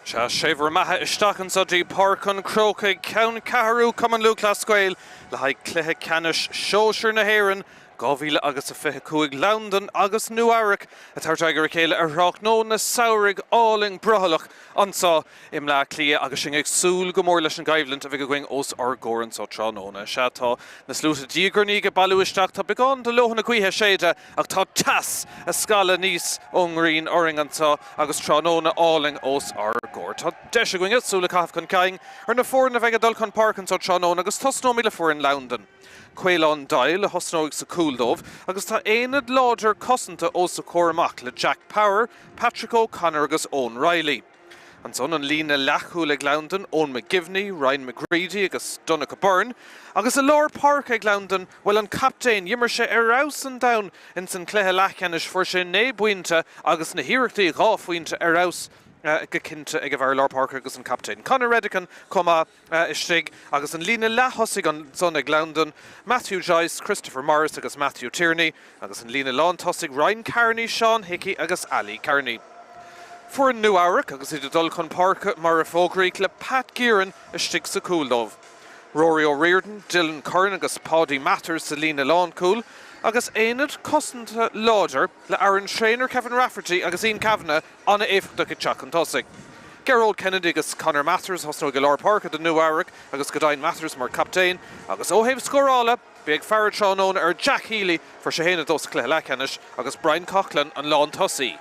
Sea, sé bhur mbeatha isteach anso dtí Páirc an Chrócaigh, ceanncheathrú Chumann Lúthchleas Gael, le haghaidh Cluiche Ceannais Sóisir na hÉireann 2000 agus a 25, Londain agus Nua Eabhrac ag tabhairt aghaidh ar a chéile ar thráthnóna samhraidh álainn brothallach anso i mBleá Cliath agus sinn ag súil go mór leis an gcoimhlint a bheidh againn os ár gcomhair anso tráthnóna. Sea, tá na sluaite diaidh ar ndiaidh ag bailiú isteach, tá beagán de leoithne na gaoithe ag séideadh Ach tá teas ag scalladh aníos ón ngrian orainn anseo agus tráthnóna álainn os ár gcomhair. Tá deis againne súil a chaitheamh chun cinn ar na foirne a bheidh ag dul chun páirce anseo tráthnóna agus tosnóimid le foireann Londain. Caolán Doyle a thosnóidh sa chúl dóibh agus tá aonad láidir cosanta os a chomhair amach le Jack Power, Patrick O'Connor agus Eoin Reilly. Ansan an líne leathchúil ag Londain, Eoin McGivney, Ryan McGreedy agus Donncha Byrne. Agus i lár páirce ag Londain, bhuel an captaen, d'imir sé ar fheabhas an domhain ins an cluiche leathcheannais, fuair sé 9 bpointe agus na hiarrachtaí 2 phointe ar fheabhas go cinnte ag an bhfear lár páirce agus an captaen. Conor Redican chomh maith. istigh agus an líne leath-thosaigh ansan ag Londain, Matthew Joyce, Christopher Morris agus Matthew Tierney, agus an líne lán-tosaigh Ryan Carney, Sean Hickey agus Ali Carney. Foireann Nua Eabhrac agus iad ag dul chun páirce mar a fógraíodh le Pat Gearin istigh sa chúl dóibh. Rory O'Riordan, Dylan Curran agus Paudie Mathers sa líne lánchúil agus aonad cosanta láidir le Aaron Traynor, Kevin Rafferty agus Ian Kavanagh an-éifeachtach ag teacht chun tosaigh. Gearóid Kennedy agus Conor Mathers a thosnóidh i lár páirce do Nua Eabhrac agus go deimhin Mathers mar chaptaen agus ó thaobh scórála, beidh faire tráthnóna ar Jack Healy, fuair sé féin 2 sa chluiche leathcheannais, agus Brian Coughlan, an lántosaí.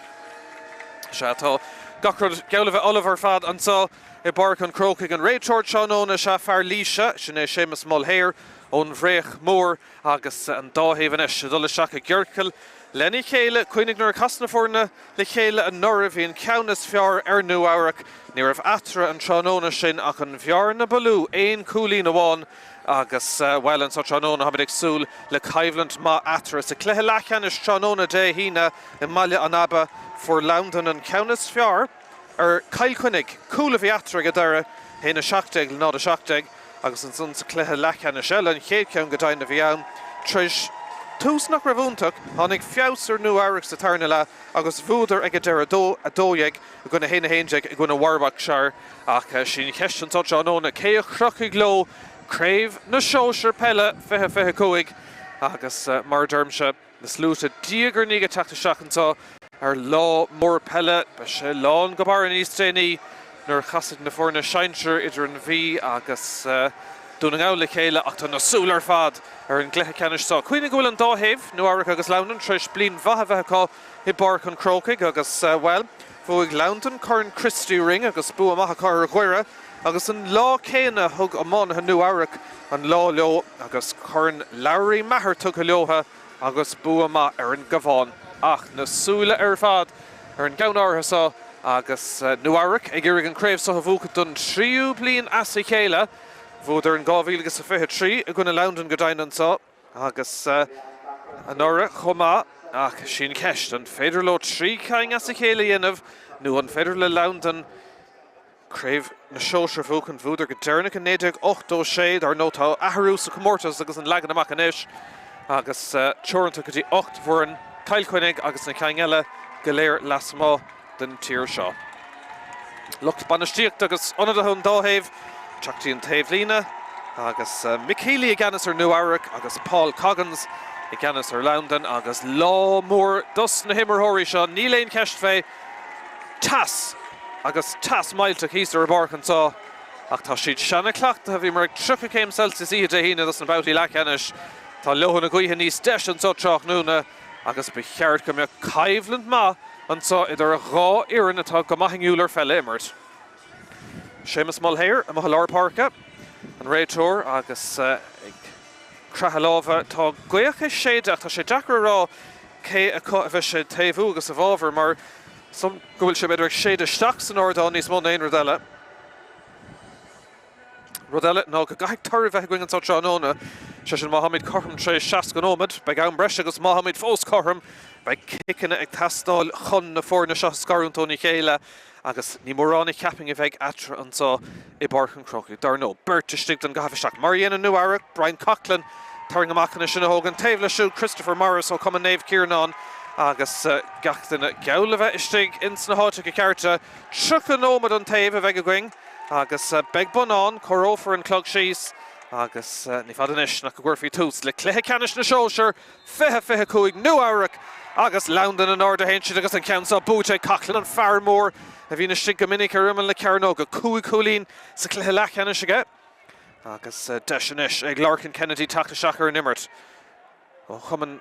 Sea, tá gach rud geall le bheith ullamh ar fad anseo i bPáirc an Chrócaigh. An réiteoir tráthnóna is ea fear Laoise, sin é Séamus Mulhare ón Bhfraoch Mhór agus an dá thaobh anois ag dul isteach i gciorcal lena chéile. Cuimhnigh nuair a chas na foirne le chéile anuraidh, bhí an ceann is fearr ar Nua Eabhrac. Ní raibh eatarthu an tráthnóna sin ach an bhearna ba lú, aon chúilín amháin agus, bhuel, anso tráthnóna táimid ag súil le coimhlint maith eatarthu. Sa chluiche leathcheannais tráthnóna Dé hAoine i mBaile an Aba, fuair Londain an ceann is fearr ar Chill Chainnigh. Cúl a bhí eatarthu ag an deireadh, 1-17 le 0-17, agus ansan sa chluiche leathcheannais eile, an chéad cheann go deimhin a bhí ann, tar éis tús nach raibh iontach, tháinig feabhas ar Nua Eabhrac sa tarna leath agus bhuadar ag an deireadh 2-12 i gcoinne 1-11 i gcoinne Warwickshire. Ach sí an cheist anseo tráthnóna, cé a chrochfaidh leo Craobh na Sóisear Peile 2025? Agus mar a deirimse, Na sluaite diaidh ar ndiaidh ag teacht isteach anseo ar lá mór peile. Beidh sé lán go barra níos déanaí nuair a chasfaidh na foirne sinsir idir an Mhí agus Dún na nGall le chéile ach tá na súile ar fad ar an gcluiche ceannais seo. Cuimhnigh go bhfuil an dá thaobh, Nua Eabhrac agus Londain, tar éis bliain mhaith a bheith acu i bPáirc an Chrócaigh agus, bhuel, bhuaigh Londain Corn Christy Ring agus bua maith acu ar Dhoire agus an lá céanna thug iománaithe Nua Eabhrac an lá leo agus Corn Larry Maher tugtha leo. agus bua maith ar an gCabhán. Ach na súile ar fad ar an gceann áirithe seo agus Nua Eabhrac ag iarraidh an chraobh seo a bhuachan don tríú bliain as a chéile. Bhuadar in 2023 i gcoinne Londain go deimhin anseo agus anuraidh chomh maith. Ach sí an cheist, an féidir leo 3 cinn as a chéile a dhéanamh nó an féidir le Londain Craobh na Sóisear a bhuachan? Bhuadar go deireanach in 1986. Dar ndóigh tá athrú sa chomórtas agus an leagan amach anois agus teoranta go dtí 8 bhfoireann, Cill Chainnigh agus na cinn eile go léir lasmuigh den tír seo. Lucht bainistíochta agus ionadaithe ón dá thaobh ag teacht dtí an taobhlíne agus Mick Healy i gceannas ar Nua Eabhrac agus Paul Coggins i gceannas ar Londain agus lá mór dos na himreoirí seo, níl aon cheist fé. Teas agus teas millteach thíos ar an bpáirc anseo ach tá siad seana-chleachtaithe. Bhíomar ag 30 céim Celsius oíche Dé hAoine dos na babhtaí leathcheannais. Tá leoithne na gaoithe níos deise anseo tráthnóna agus ba cheart go mbeadh coimhlint maith anseo idir dhá fhoireann atá go maith inniúil ar pheil a imirt. Séamus Mulhare amuigh i lár páirce, an réiteoir agus ag croitheadh láimhe. Tá gaoth ag séideadh ach tá sé deacair a rá cé acu a bheidh sé ag taobhú agus i bhfabhar mar is dóigh go bhfuil sé b'fhéidir ag séideadh isteach san ardán níos mó ná aon rud eile. Rud eile ná go gcaithfidh toradh a bheith againn anseo tráthnóna, sé sin má tháimid cothrom tar éis 60 nóiméad, beidh am breise agus má tháimid fós cothrom, beidh ciceanna ag teastáil chun na foirne seo a scarúint óna chéile. Agus ní mórán a cheapfainn a bheidh eatarthu anseo i bPáirc an Chrócaigh. Dar ndóigh, beirt istigh don gcaitheamh isteach, mar a dhéanann Nua Eabhrac, Brian Coughlan, tarraing amach chun é sin a thógaint, taobh leis siúd Christopher Morris ó Chumann Naomh Ciarnán. agus gach duine geall le bheith istigh ins na háiteacha cearta. 30 nóiméad an taobh a bheidh againn agus beidh bonnán, comhaireofar an clog síos agus ní fada anois nach go gcuirfí tús le cluiche ceannais na sóisear 20, 25 Nua Eabhrac agus Londain in airde a théann siad agus an ceann seo buaite ag Coughlan, an fear mór a bhíonn istigh go minic ar imeall na cearnóige. 5 chúilín sa chluiche leathcheannais aige agus deis anois ag Lorcan Kennedy teacht isteach ar an imirt ó chumann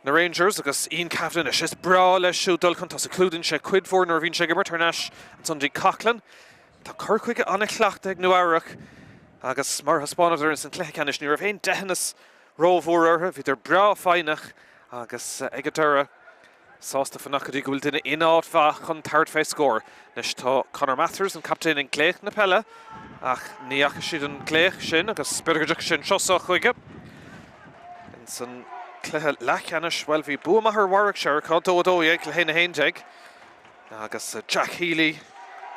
na Rangers agus Ian Kavanagh anois. Is breá leis siúd dul chun tosaigh. Clúdaíonn sé cuid mhór nuair a bhíonn sé ag imirt thar n-ais ansan dtí Coughlan. Tá cur chuige an-chleachtaithe ag Nua Eabhrac agus mar a thaispeánadar ins an chluiche ceannais ní raibh aon deitheanas rómhór orthu. Bhíodar breá foighneach agus ag an deireadh sásta fanacht go dtí go bhfuil duine in áit mhaith chun tabhairt fé scór. Anois tá Conor Mathers, an captaen, ag glaoch na peile ach ní fhaca siad an glaoch sin agus b'fhéidir go dtiocfaidh sé anseo seo chuige. Ins an cluiche leathcheannais, bhuel bhí bua maith ar Warwickshire acu, 2-12 le 1-11 agus Jack Healy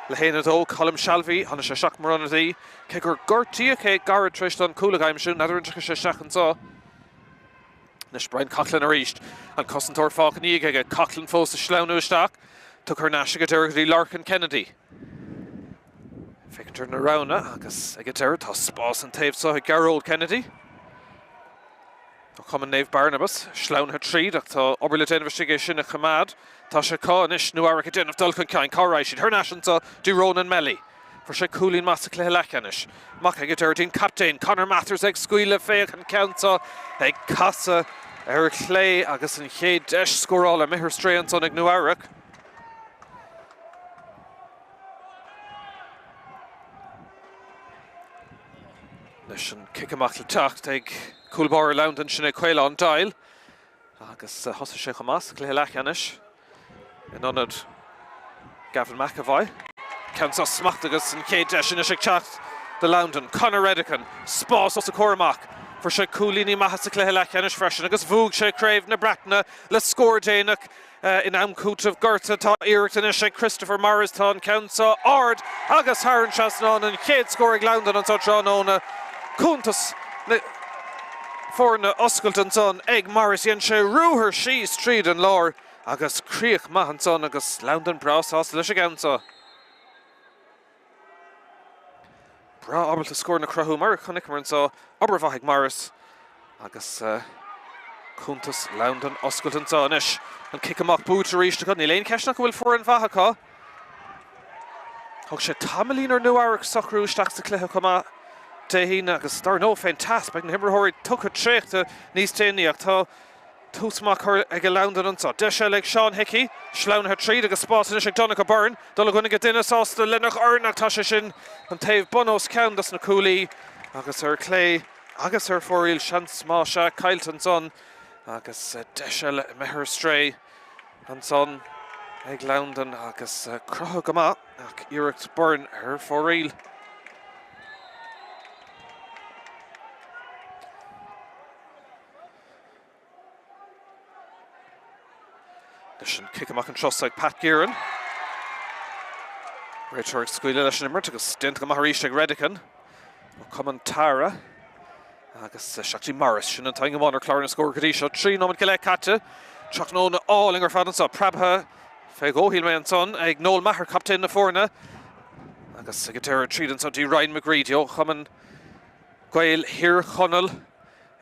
le 1-2, Colm Shalvey, tháinig sé isteach mar ionadaí, cé gur gortaíodh é gairid tar éis dó an cúl a aimsiú, n'fheadar an dtiocfaidh sé isteach anseo. Anois Brian Coughlan arís, an cosantóir fágtha ina dhiaidh aige, Coughlan fós ag sleamhnú isteach, tugtha thar n-ais ag an deireadh go dtí Lorcan Kennedy. Féachaint ar na roghanna agus ag an deireadh tá spás an taobh seo ag Gearóid Kennedy. Ó Chumann Naomh Barnabas, sleamhnaithe tríd ach tá obair le déanamh istigh é sin a choimeád. Tá sé acu anois, Nua Eabhrac ag déanamh dul chun cinn, cá raghaidh siad? Thar n-ais anseo dtí Ronan Melly. Fuair sé cúilín maith sa chluiche leathcheannais. Amach ag an deireadh dtí'n captaen, Conor Mathers ag scaoileadh, féach an ceann seo ag casadh ar chlé agus an chéad deis scórála imithe ar strae ansan ag Nua Eabhrac. Anois an cic amach le teacht ag cúl báire Londain, sin é Caolán Doyle. Agus thosaigh sé chomh maith sa chluiche leathcheannais in ionad Gavin McEvoy. Ceann seo smachtaithe agus an chéad deis anois ag teacht do Londain. Conor Redican, spás os a chomhair amach. Fuair sé cúilíní maithe sa chluiche leathcheannais freisin agus bhuaigh sé Craobh na Breataine le scór déanach In am cúitimh gorta, tá iarracht anois ag Christopher Morris. Tá an ceann seo ard agus thar an trasnán. An chéad scór ag Londain anseo tráthnóna. Cuntas na foirne oscailte ansan ag Morris. Dhein sé ruathar síos tríd an lár agus críoch maith ansan agus Londain breá sásta leis an gceann seo. Breá ábalta scóranna a chruthú mar a chonaiceamar anseo. Obair mhaith ag Morris agus cuntas Londain oscailte anseo anois. An cic amach buaite arís acu. Níl aon cheist nach go bhfuil foireann mhaith acu. Thóg sé tamaillín ar Nua Eabhrac socrú isteach sa chluiche chomh maith Dé hAoine agus dar ndóigh fén teas beidh na himreoirí tugtha traochta níos déanaí ach tá Tús maith curtha ag Londain anseo. Deis eile ag Seán Hickey. Sleamhnaithe tríd agus spás anois ag Donncha Byrne. Dul i gcoinne duine sásta lena dhorn ach tá sé sin an taobh bun os cionn dos na cuaillí agus ar clé agus ar fóraoil. Seans más ea caillte ansan agus deis eile imithe ar strae ansan ag Londain agus cruthaithe go maith ach iarracht Byrne ar fóraoil. Leis an cic amach anseo ag Pat Gearan. Réiteoir ag scaoileadh leis an imirt agus déanta go maith arís ag Redican. Ó Cumann Tara agus isteach dtí Morris. Sin an t-aon amháin ar chlár na scór go dtí seo. 3 nóiméad go leith caite. Tráthnóna álainn ar fad anseo. Preabtha fé dhó shíl mé ansan ag Noel Maher, captaen na foirne. Agus ag an deireadh tríd ansan dtí Ryan McGreedy ó Chumann Gaeil Thír Chonaill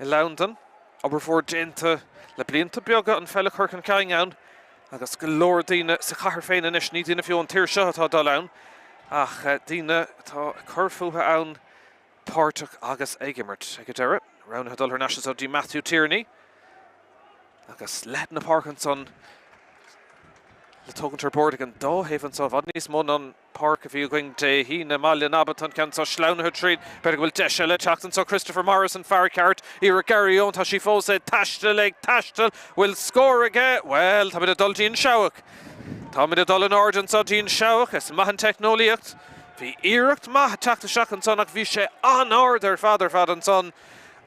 i Londain. Obair mhór déanta le blianta beaga an pheil a chur chun cinn ann agus go leor daoine sa chathair féin anois, ní daoine fiú ón tír seo atá ag dul ann ach daoine atá ag cur fúthu ann páirteach agus ag imirt. Ag an deireadh, roghnaithe dul thar n-ais anseo dtí Matthew Tierney agus leath na páirce ansan le tógaint ar bord ag an dá thaobh anseo, i bhfad níos mó ná an páirc a bhí againn Dé hAoine i mBaile an Aba. Tá an ceann seo sleamhnaithe tríd. B'fhéidir go bhfuil deis eile ag teacht anseo. Christopher Morris an fear ceart. Iarracht Gary Owen. Tá sí fós ag taisteal, ag taisteal. Bhfuil scór aige? Bhuel, táimid ag dul dtí an seabhac. Táimid ag dul in airde anseo dtí an seabhac. Is maith an teicneolaíocht. Bhí iarracht maith ag teacht isteach ansan ach bhí sé an-ard ar fad ar fad ansan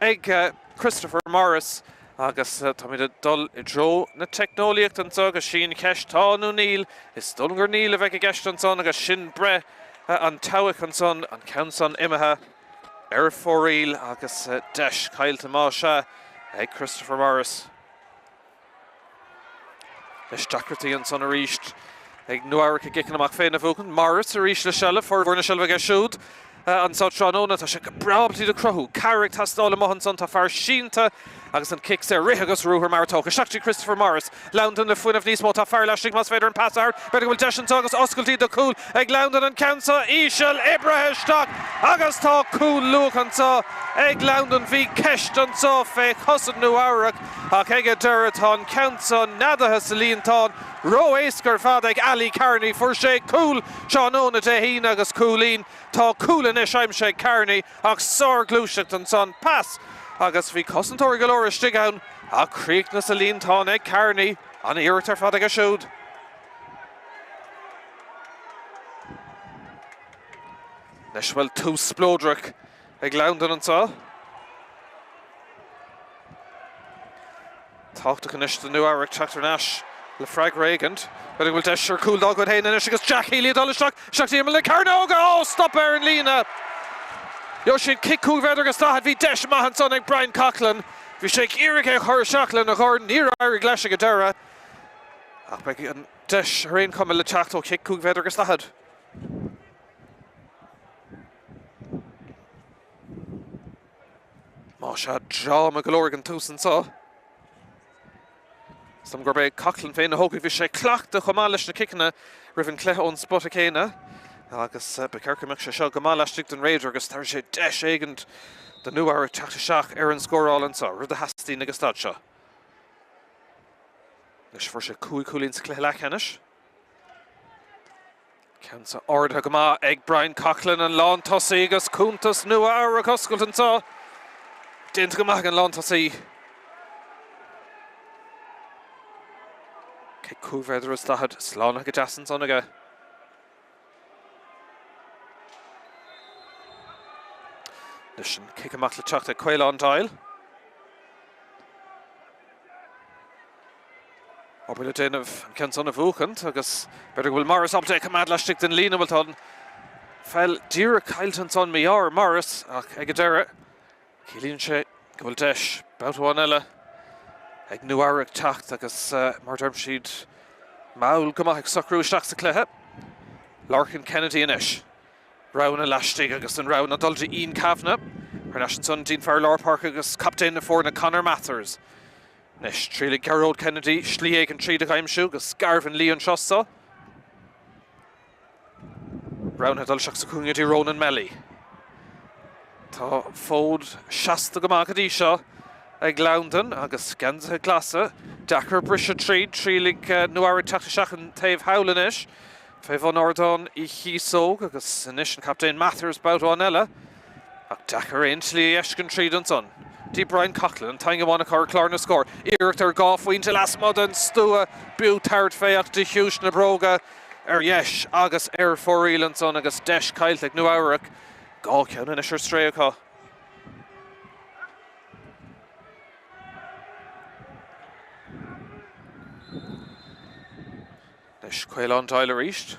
ag Christopher Morris. Agus táimid ag dul i dtreo na teicneolaíochta anseo agus sí an cheist tá nó níl, is dóigh liom gur níl a bheidh i gceist ansan agus sin breith an tseabhaic ansan, an ceann san imithe ar fóraoil agus deis caillte más ea ag Christopher Morris. Anois deacrachtaí ansan arís ag Nua Eabhrac a gciceanna amach féin a bhuachan. Morris arís le seilbh, formhór na seilbhe aige siúd anso tráthnóna. Tá sé go breá ábalta iad a chruthú. Cabhair ag teastáil amuigh ansan. Tá fear sínte agus an cic saor, rith agus ruathar mar atá. Isteach dtí Christopher Morris. Loudon le fuinneamh níos mó. Tá fear laistigh más féidir an pas a thabhairt. B'fhéidir go bhfuil deis anso agus oscailtí do chúl ag Loudon an ceann seo íseal oibrithe isteach agus tá cúl luath anso ag Loudon. Bhí ceist anso fé chosaint Nua Eabhrac ach ag an deireadh tá an ceann seo neadaithe sa líontán. Ró-éasca ar fad ag Ali Carney. Fuair sé cúl tráthnóna Dé hAoine agus cúilín. Tá cúl anois aimsithe ag Carney ach sárghluaiseacht ansan. Pas agus bhí cosantóirí go leor istigh ann ach críochnaithe sa líontán ag Carney. An-iarracht ar fad aige siúd. Anois bhuel tús spleodrach ag Loudon anseo. Tábhachtach anois do Nua Eabhrac teacht thar n-ais le freagra éigint. B'fhéidir go bhfuil deis ar chúl dá gcuid féin anois agus Jack Healy ag dul isteach, isteach dtí imeall na cearnóige! Ó, stoptha ar an líne! Gheobhaidh siad cic 5 mhéadar agus 40. Bhí deis maith ansan ag Brian Coughlan. Bhí sé ag iarraidh é a chur isteach lena dhorn. Níor éirigh leis ag an deireadh. Ach beidh an deis ar aon chuma le teacht ó chic 5 mhéadar agus 40. Más ea, dráma go leor ag an tús anseo. Is dóigh liom gurb é Coughlan féin a thógfaidh. Bhí sé cleachta chomh maith leis na ciceanna roimh an cluiche ón spota céanna agus ba cheart go mbeadh sé seo go maith laistigh den réadra agus tabharfaidh sé deis éigin do Nua Eabhrac teacht isteach ar an scóráil anseo, rud a theastaíonn ag an staid seo. Anois fuair sé 5 chúilín sa chluiche leathcheannais. Ceann seo ardaithe go maith ag Brian Coughlan, an lántosaí, agus cuntas Nua Eabhrac oscailte anseo. Déanta go maith ag an lántosaí. Cic 5 mhéadar is 40, slánaithe go deas ansan aige. Anois an cic amach le teacht ag Caolán Doyle. Obair le déanamh an ceann san a bhuachaint agus b'fhéidir go bhfuil Morris ábalta é a choimeád laistigh den líne. Bhuel tá an pheil díreach caillte ansan mí-ádh ar Morris ach ag an deireadh ciallaíonn sé go bhfuil deis babhta amháin eile ag Nua Eabhrac teacht agus mar a deirim siad mall go maith ag socrú isteach sa chluiche. Lorcan Kennedy anois. Roghanna laistigh agus an rogha ná dul do Ian Kavanagh. Thar n-ais ansan dtí'n fear lár páirce agus captaen na foirne Conor Mathers. Anois, triailfidh Gearóid Kennedy slí éigin tríd a aimsiú agus Garvin Lee anseo sa. Roghnaithe dul isteach sa chúinne dtí Ronan Melly. Tá fód seasta go maith go dtí seo ag Loudon agus geansaithe glasa deacair briseadh tríd. Triailfidh Nua Eabhrac teacht isteach an taobh thall anois fé bhun ardán Uí Chíosóg agus anois an captaen Mathers babhta amháin eile. Ach deacair aon tslí a fheiscint tríd ansan. Dtí Brian Coughlan, an t-aon amháin acu ar chlár na scór. Iarracht ar 2 phointe lasmuigh den stua. B'fhiú tabhairt fé ach de chiumhais na bróga ar dheis agus ar fóraoil ansan agus deis caillte ag Nua Eabhrac. 2 cheann anois ar strae acu. Anois Caolán Doyle arís.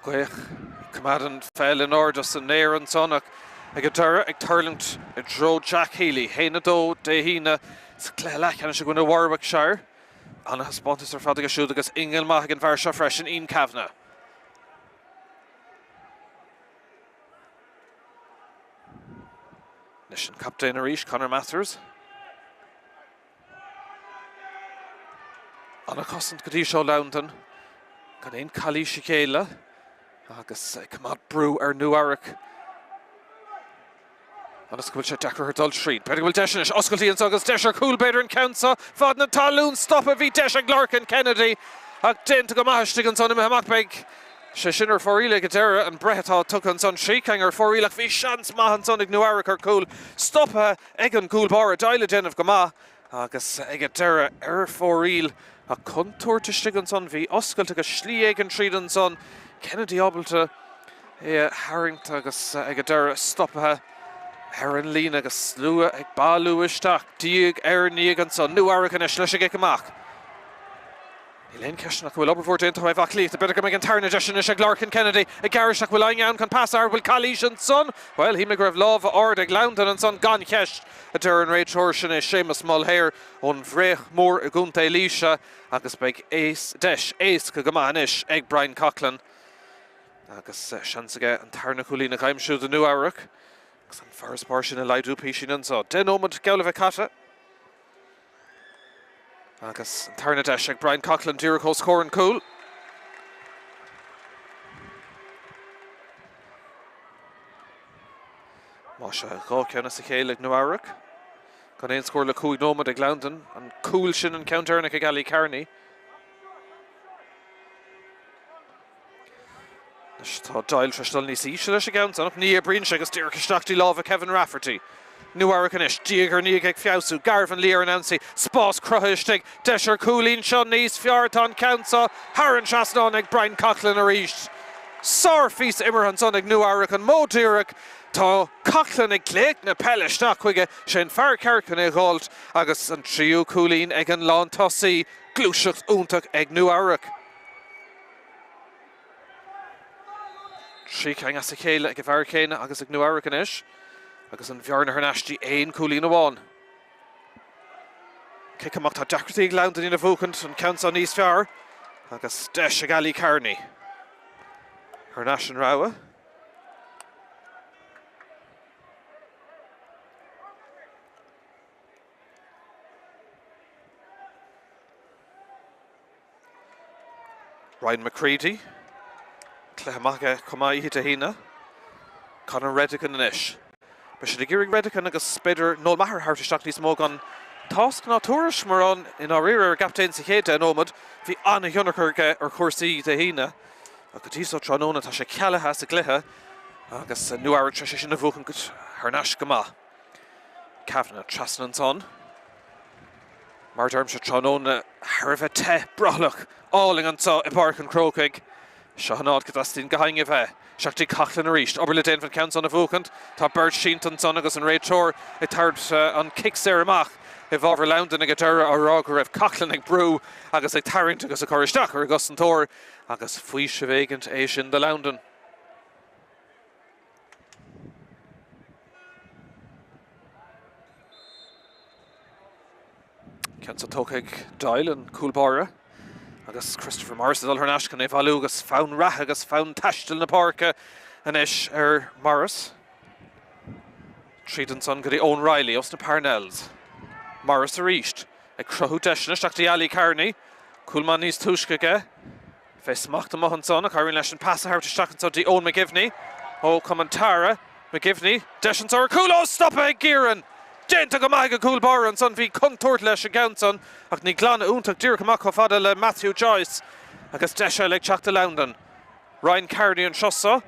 Gaoth ag coimeád an pheil in airde san aer ansan ach ag an deireadh ag tuirlingt i dtreo Jack Healy. 1-2 Dé hAoine sa chluiche leathcheannais i gcoinne Warwickshire. Ana-thaispeántas ar fad aige siúd agus ingeall maith ag an bhfear seo freisin, Ian Kavanagh. Anois an captaen arís, Conor Mathers. An-chosaint go dtí seo Loudon, gan aon calaois a ghéilleadh agus ag coimeád brú ar Nua Eabhrac ionas go bhfuil sé deacair orthu dul tríd. B'fhéidir go bhfuil deis anois, oscailtí anseo agus deis ar chúl b'fhéidir an ceann seo fad na talún stoptha bhí deis ag Lorcan Kennedy ach déanta go maith istigh ansan imithe amach beidh sé sin ar fóraoil ag an deireadh an breith atá tugtha ansan 3 ceann ar fóraoil ach bhí seans maith ansan ag Nua Eabhrac ar chúl stoptha ag an gcúl báire, Doyle ag déanamh go maith agus ag an deireadh ar fóraoil ach contúirt istigh ansan, bhí oscailt agus slí éigin tríd ansan, Kennedy ábalta é a tharraingt agus ag an deireadh stoptha ar an líne agus slua ag bailiú isteach diaidh ar ndiaidh ansan. Nua Eabhrac anois leis an gcic amach. Níl aon cheist nach bhfuil obair mhór déanta ó thaobh aclaíochta. B'fhéidir go mbeidh an tarna deis anois ag Lorcan Kennedy ag gearradh isteach. Bhfuil éinne ann chun pas a thabhairt? Bhfuil calaois ansan? Bhuel, shíl mé go raibh lámh ard ag Loudon ansan gan cheist, a deir an réiteoir. Sin é Séamus Mulhare ón bhFraoch Mhór i gContae Laoise agus beidh deis éasca go maith anois ag Brian Coughlan agus seans aige an tarna cúilín a aimsiú do Nua Eabhrac agus an farasbarr sin a laghdú písín anso. 10 nóiméad geall le bheith caite. Agus an tarna deis ag Brian Coughlan díreach os comhair an chúil. Más ea, 2 ceann as a chéile ag Nua Eabhrac. Gan aon scór le 5 nóiméad ag Loudon. An cúl sin an ceann deireanach ag Ali Carney. Anois tá Doyle tar éis dul níos ísle leis an gceann san ach ní oibríonn sé agus díreach isteach dtí lámha Kevin Rafferty. Nua Eabhrac anois, diaidh ar ndiaidh ag feabhsú, Garbhan Lee ar an ionsaí, spás cruthaithe istigh, deis ar chúilín seo níos fearr, tá an ceann seo thar an trasnán ag Brian Coughlan arís. Sár-phíosa imeartha ansan ag Nua Eabhrac, an modh díreach, tá Coughlan ag glaoch na peile isteach chuige, sé an fear ceart chun é a dh'fháilt agus an tríú cúilín ag an lántosaí, gluaiseacht iontach ag Nua Eabhrac. 3 cinn as a chéile ag an bhfear céanna agus ag Nua Eabhrac anois agus an bhearna thar n-ais dtí aon chúilín amháin. Cic amach, tá deacrachtaí ag Loudon iad a bhuachaint, an ceann seo níos fearr agus deis ag Ali Carney. Thar n-ais an rogha. Ryan McCready, cluiche maith aige chomh maith oíche Dé hAoine. Conor Redican anois. Beidh siad ag iarraidh Redican agus b'fhéidir Noel Maher a thabhairt isteach níos mó gan tásc ná tuairisc mórán i ndáiríre ar an gcaptaen sa chéad 10 nóiméad. Bhí an-thionchar aige ar chúrsaí Dé hAoine ach go dtí so tráthnóna tá sé cealaithe as an gcluiche agus Nua Eabhrac tar éis é sin a bhuachan thar n-ais go maith. Kavanagh trasna ansan. Mar a deirimse, tráthnóna thar a bheith te, brothallach, álainn anseo i bPáirc an Chrócaigh. Seo an áit go dteastaíonn gach éinne a bheith. Isteach dtí Coughlan arís. Obair le déanamh an ceann san a bhuachaint. Tá beirt sínte ansan agus an réiteoir ag tabhairt an cic saor amach i bhfabhar Loudon ag an deireadh á rá go raibh Coughlan ag brú agus ag tarraingt agus ag cur isteach ar an gcosantóir agus faoiseamh éigint é sin do Loudon. Ceann seo tógtha ag Doyle, an cúl báire, agus Christopher Morris ag dul thar n-ais chun é a bhailiú agus fonn reatha agus fonn taistil na páirce anois ar Morris. Tríd ansan go dtí Eoin Reilly os na Parnells. Morris arís ag cruthú deiseanna isteach dtí Ali Carney. Cúl maith níos túisce aige. Fé smacht amuigh ansan ach éiríonn leis an pas a thabhairt isteach anso dtí Eoin McGivney ó Chumann Tara. McGivney, deis anso ar chúl, ó stoptha ag Kieran! Déanta go maith ag an gcúl báire ansan, bhí contúirt leis an gceann san ach ní glanadh iontach díreach amach chomh fada le Matthew Joyce agus deis eile ag teacht do Loudon. Ryan Carney anseo so.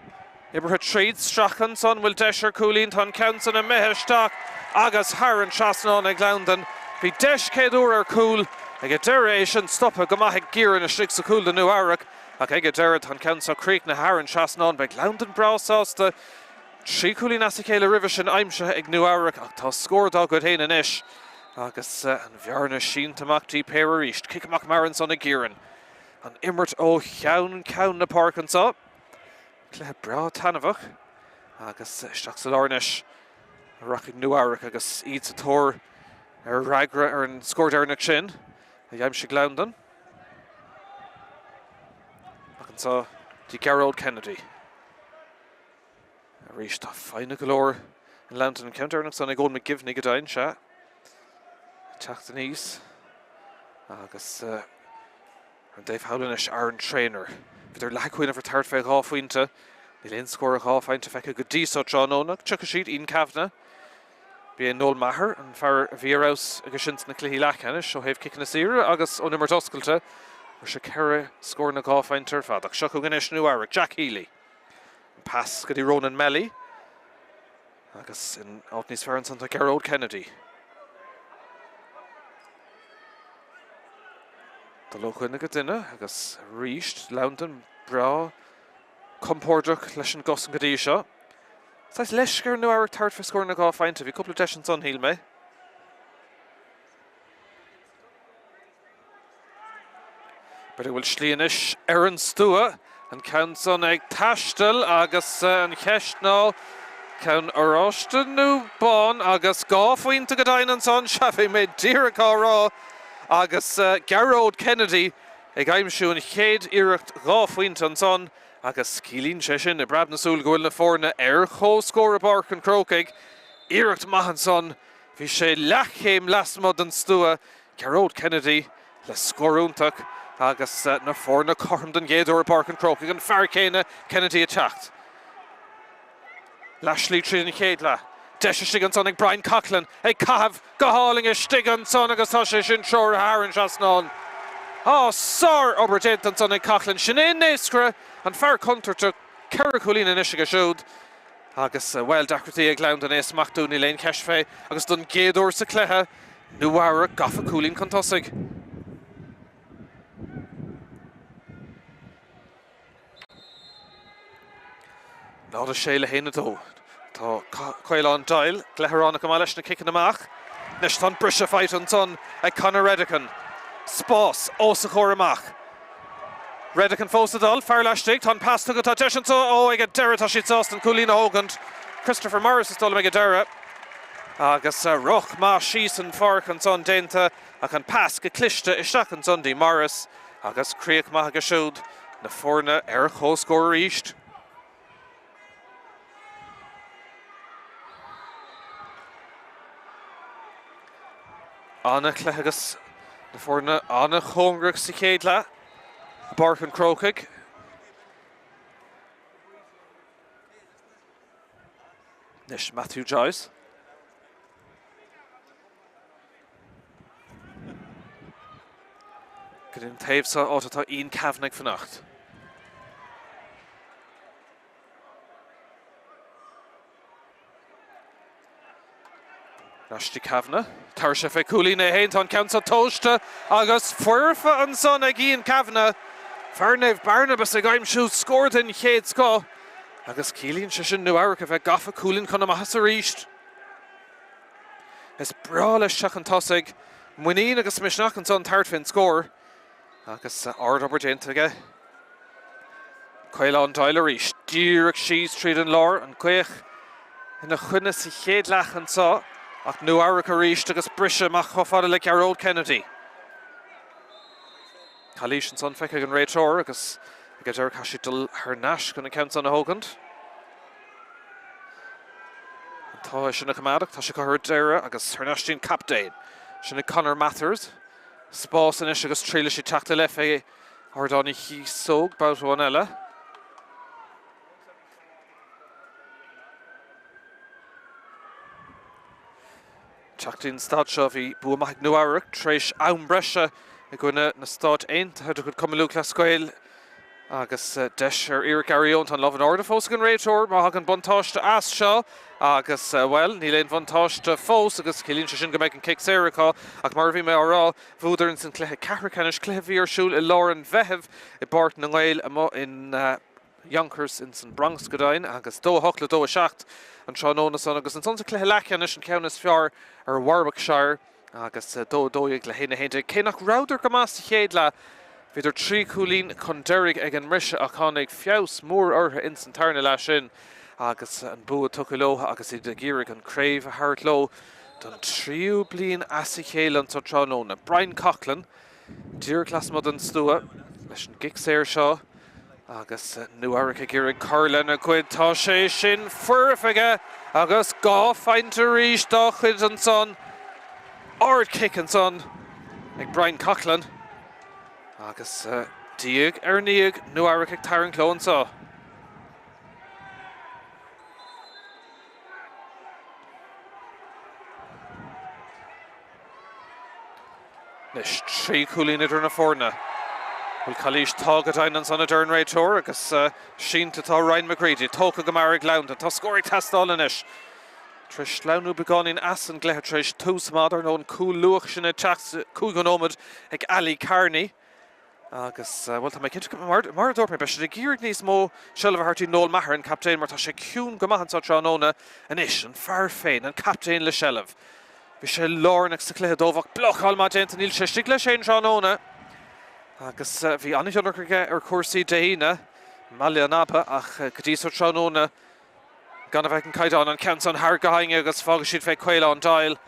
Oibrithe tríd, stracadh ansan, bhfuil deis ar chúilín, tá an ceann san imithe isteach agus thar an trasnán ag Loudon. Bhí deis céad uair ar chúl ag an deireadh, é sin stoptha go maith ag Kieran istigh sa chúl do Nua Eabhrac ach ag an deireadh tá an ceann seo críochnaithe thar an trasnán. Beidh Loudon breá sásta. 3 chúilín as a chéile roimhe sin aimsithe ag Nua Eabhrac ach tá scór dá gcuid féin anois agus an bhearna sínte amach dtí péire arís. Cic amach mear ansan ag Kieran. An imirt ó cheann ceann na páirce anseo. Cluiche breá taitneamhach agus isteach sa lár anois a rachaidh Nua Eabhrac agus iad sa tóir ar fhreagra ar an scór deireanach sin a d'aimsigh Loudon. Ach anseo dtí Gearóid Kennedy. Arís tá foighne go leor in Loudon. An ceann deireanach san ag Eoin McGivney go deimhin, sea. Teacht aníos agus ar an dtaobh thall anois Aaron Traynor. Bhíodar leath ag cuimhneamh ar tabhairt fé 2 phointe. Níl aon scór 2 phointe feicthe go dtí so tráthnóna. Tiocfaidh siad, Ian Kavanagh. B'é Noel Maher an fear a bhí ar fheabhas aige sin sna cluichí leathcheannais ó thaobh ciceanna saoire agus ón imirt oscailte. Fuair sé ceithre scóranna 2 phointe ar fad. Ach seo chugainn anois Nua Eabhrac, Jack Healy. An pas go dtí Ronan Melly agus in áit níos fearr ansan tá Gearóid Kennedy. Dul ó dhuine go duine agus arís Loudon breá compordach leis an gcosaint go dtí seo. Saghas leisce ar Nua Eabhrac tabhairt fé scóranna 2 phointe. Bhí cúpla deis ansan, shíl mé. B'fhéidir go bhfuil slí anois ar an stua, an ceann san ag taisteal agus an cheist ná ceann oráiste nó bán agus 2 phointe go deimhin ansan, sea bhí mé díreach á rá agus Gearóid Kennedy ag aimsiú an chéad iarracht 2 phointe ansan agus ciallaíonn sé sin i bpreab na súl go bhfuil na foirne ar comhscór i bPáirc an Chrócaigh. Iarracht maith ansan, bhí sé leathchéim lasmuigh den stua Gearóid Kennedy le scór iontach agus na foirne cothrom den gcéad uair i bPáirc an Chrócaigh, an fear céanna, Kennedy ag teacht. Leathshlí tríd an chéad leath. Deis istigh ansan ag Brian Coughlan, ag caitheamh go hálainn istigh ansan agus tá sé sin treoraithe thar an trasnán. Á, sár-obair déanta ansan ag Coughlan. Sin é an naoscaire, an fear contúirteach, 4 chúilín anois aige siúd. Agus, bhuel, deacrachtaí ag Londain é a smachtú, níl aon cheist fé, agus don gcéad uair sa chluiche, Nua Eabhrac gafa cúilín chun tosaigh. 0-6 le 1-2. Tá Caolán Doyle gleithearánach go maith leis na ciceanna amach. Anois tá an briseadh faighte ansan ag Conor Redican. Spás os a chomhair amach. Redican fós ag dul, fear laistigh, tá an pas tugtha, tá deis anseo, ó ag an deireadh tá siad sásta an cúilín a thógaint. Christopher Morris is dóigh liom ag an deireadh. Agus rith maith síos an pháirc ansan déanta ach an pas go cliste isteach ansan dtí Morris agus críoch maith aige siúd, na foirne ar comhscór arís. An-chluiche agus na foirne an-chóngarach sa chéad leath i bPáirc an Chrócaigh. Anois Matthew Joyce. Go dtí an taobh seo, áit atá Ian Kavanagh ag fanacht. Ar ais dtí Kavanagh. Tabharfaidh sé fé chúilín é féin. Tá an ceann seo tomhaiste agus foirfe ansan ag Ian Kavanagh. Fear Naomh Barnabas ag aimsiú scór den chéad scoth agus ciallaíonn sé sin Nua Eabhrac a bheith gafa cúilín chun na maitheasa arís. Is breá leis teacht chun tosaigh. Muinín agus misneach ansan tabhairt fén scór agus ard-obair déanta aige. Caolán Doyle arís, díreach síos tríd an lár, an ghaoth ina choinne sa chéad leath anseo ach Nua Eabhrac arís agus briseadh amach chomh fada le Gearóid Kennedy. Calaois ansan feicthe ag an réiteoir agus ag an deireadh caithfidh siad dul thar n-ais chun an ceann san a thógaint. An t-ádh é sin a choimeád ach tá sé curtha ar deireadh agus thar n-ais dtí an captaen. Sin é Conor Mathers. Spás anois agus triailfidh siad teacht i leith fé Ardán Uí Chíosóg babhta amháin eile. Teacht dtí an staid seo bhí bua maith ag Nua Eabhrac tar éis am breise i gcoinne na Stáit Aontaithe de chuid Cumann Lúthchleas Gael agus deis ar iarraidh Gary Owen. Tá an lámh in airde fós ag an réiteoir má thagann buntáiste as seo agus, bhuel, níl aon bhuntáiste fós agus ciallaíonn sé sin go mbeidh an cic saor acu ach mar a bhí mé á rá, bhuadar ins an cluiche ceathrú ceannais, cluiche a bhí ar siúl i lár an Mheithimh i bPáirc na nGael amuigh in Yonkers ins an Bronx go deimhin agus 2 8 le 2 7 an tráthnóna san agus ansan sa cluiche leathcheannais an ceann is fearr ar Warwickshire agus 2 12 le 1 11. Cé nach rabhadar go maith sa chéad leath, bhíodar 3 chúilín chun deiridh ag an mbriseadh ach tháinig feabhas mór orthu ins an tarna leath sin agus an bua tugtha leo agus iad ag iarraidh an craobh a thabhairt leo don tríú bliain as a chéile anso tráthnóna. Brian Coughlan díreach lasmuigh den stua leis an gcic saor seo agus Nua Eabhrac ag iarraidh cur lena gcuid. Tá sé sin foirfe aige agus 2 phointe arís dá chuid ansan. Ard-chic ansan ag Brian Coughlan agus diaidh ar ndiaidh Nua Eabhrac ag tarraingt leo anseo. Anois, 3 chúilín idir na foirne. Bhfuil calaois? Tá go deimhin ansan a deir an réiteoir agus sínte atá Ryan McGreedy. Tógtha go mear ag Londain. Tá scór ag teastáil anois. Tar éis sleamhnú beagáinín as an gcluiche tar éis tús maith, dar ndóigh an cúl luath sin ag teacht sa 5 nóiméad ag Ali Carney. Agus, bhuel, tá mé cinnte go, mar a dúirt mé, beidh siad ag iarraidh níos mó seilbh a thabhairt dtí Noel Maher, an captaen, mar tá sé ciúin go maith anseo tráthnóna. Anois, an fear féin, an captaen le seilbh. Bhí sé lárnach sa chluiche dóibh ach blocáil maith déanta, níl sé istigh leis féin tráthnóna. Agus bhí an-thionchar aige ar chúrsaí Dé hAoine i mBaile an Aba ach go dtí so tráthnóna gan a bheith ag an gcaighdeán, an ceann san thar go hinge agus fágfaidh siad fé Caolán Doyle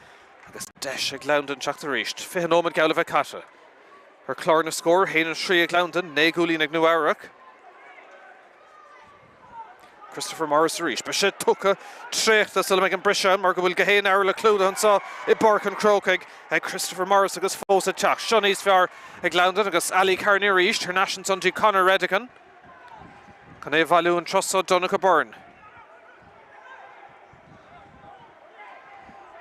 agus deis ag Londain teacht arís. 20 nóiméad geall le bheith caite. Ar chlár na scór, 1-3 ag Londain, 9 gcúilín ag Nua Eabhrac. Christopher Morris arís. Beidh sé tugtha traochta sula mbeidh an briseadh ann mar go bhfuil gach aon fhear le clúdach anseo i bPáirc an Chrócaigh ag Christopher Morris agus fós ag teacht. Seo níos fearr ag Londain agus Ali Kearney arís thar n-ais ansan dtí Conor Redican. Chun é a bhailiú an turas seo Donncha Byrne.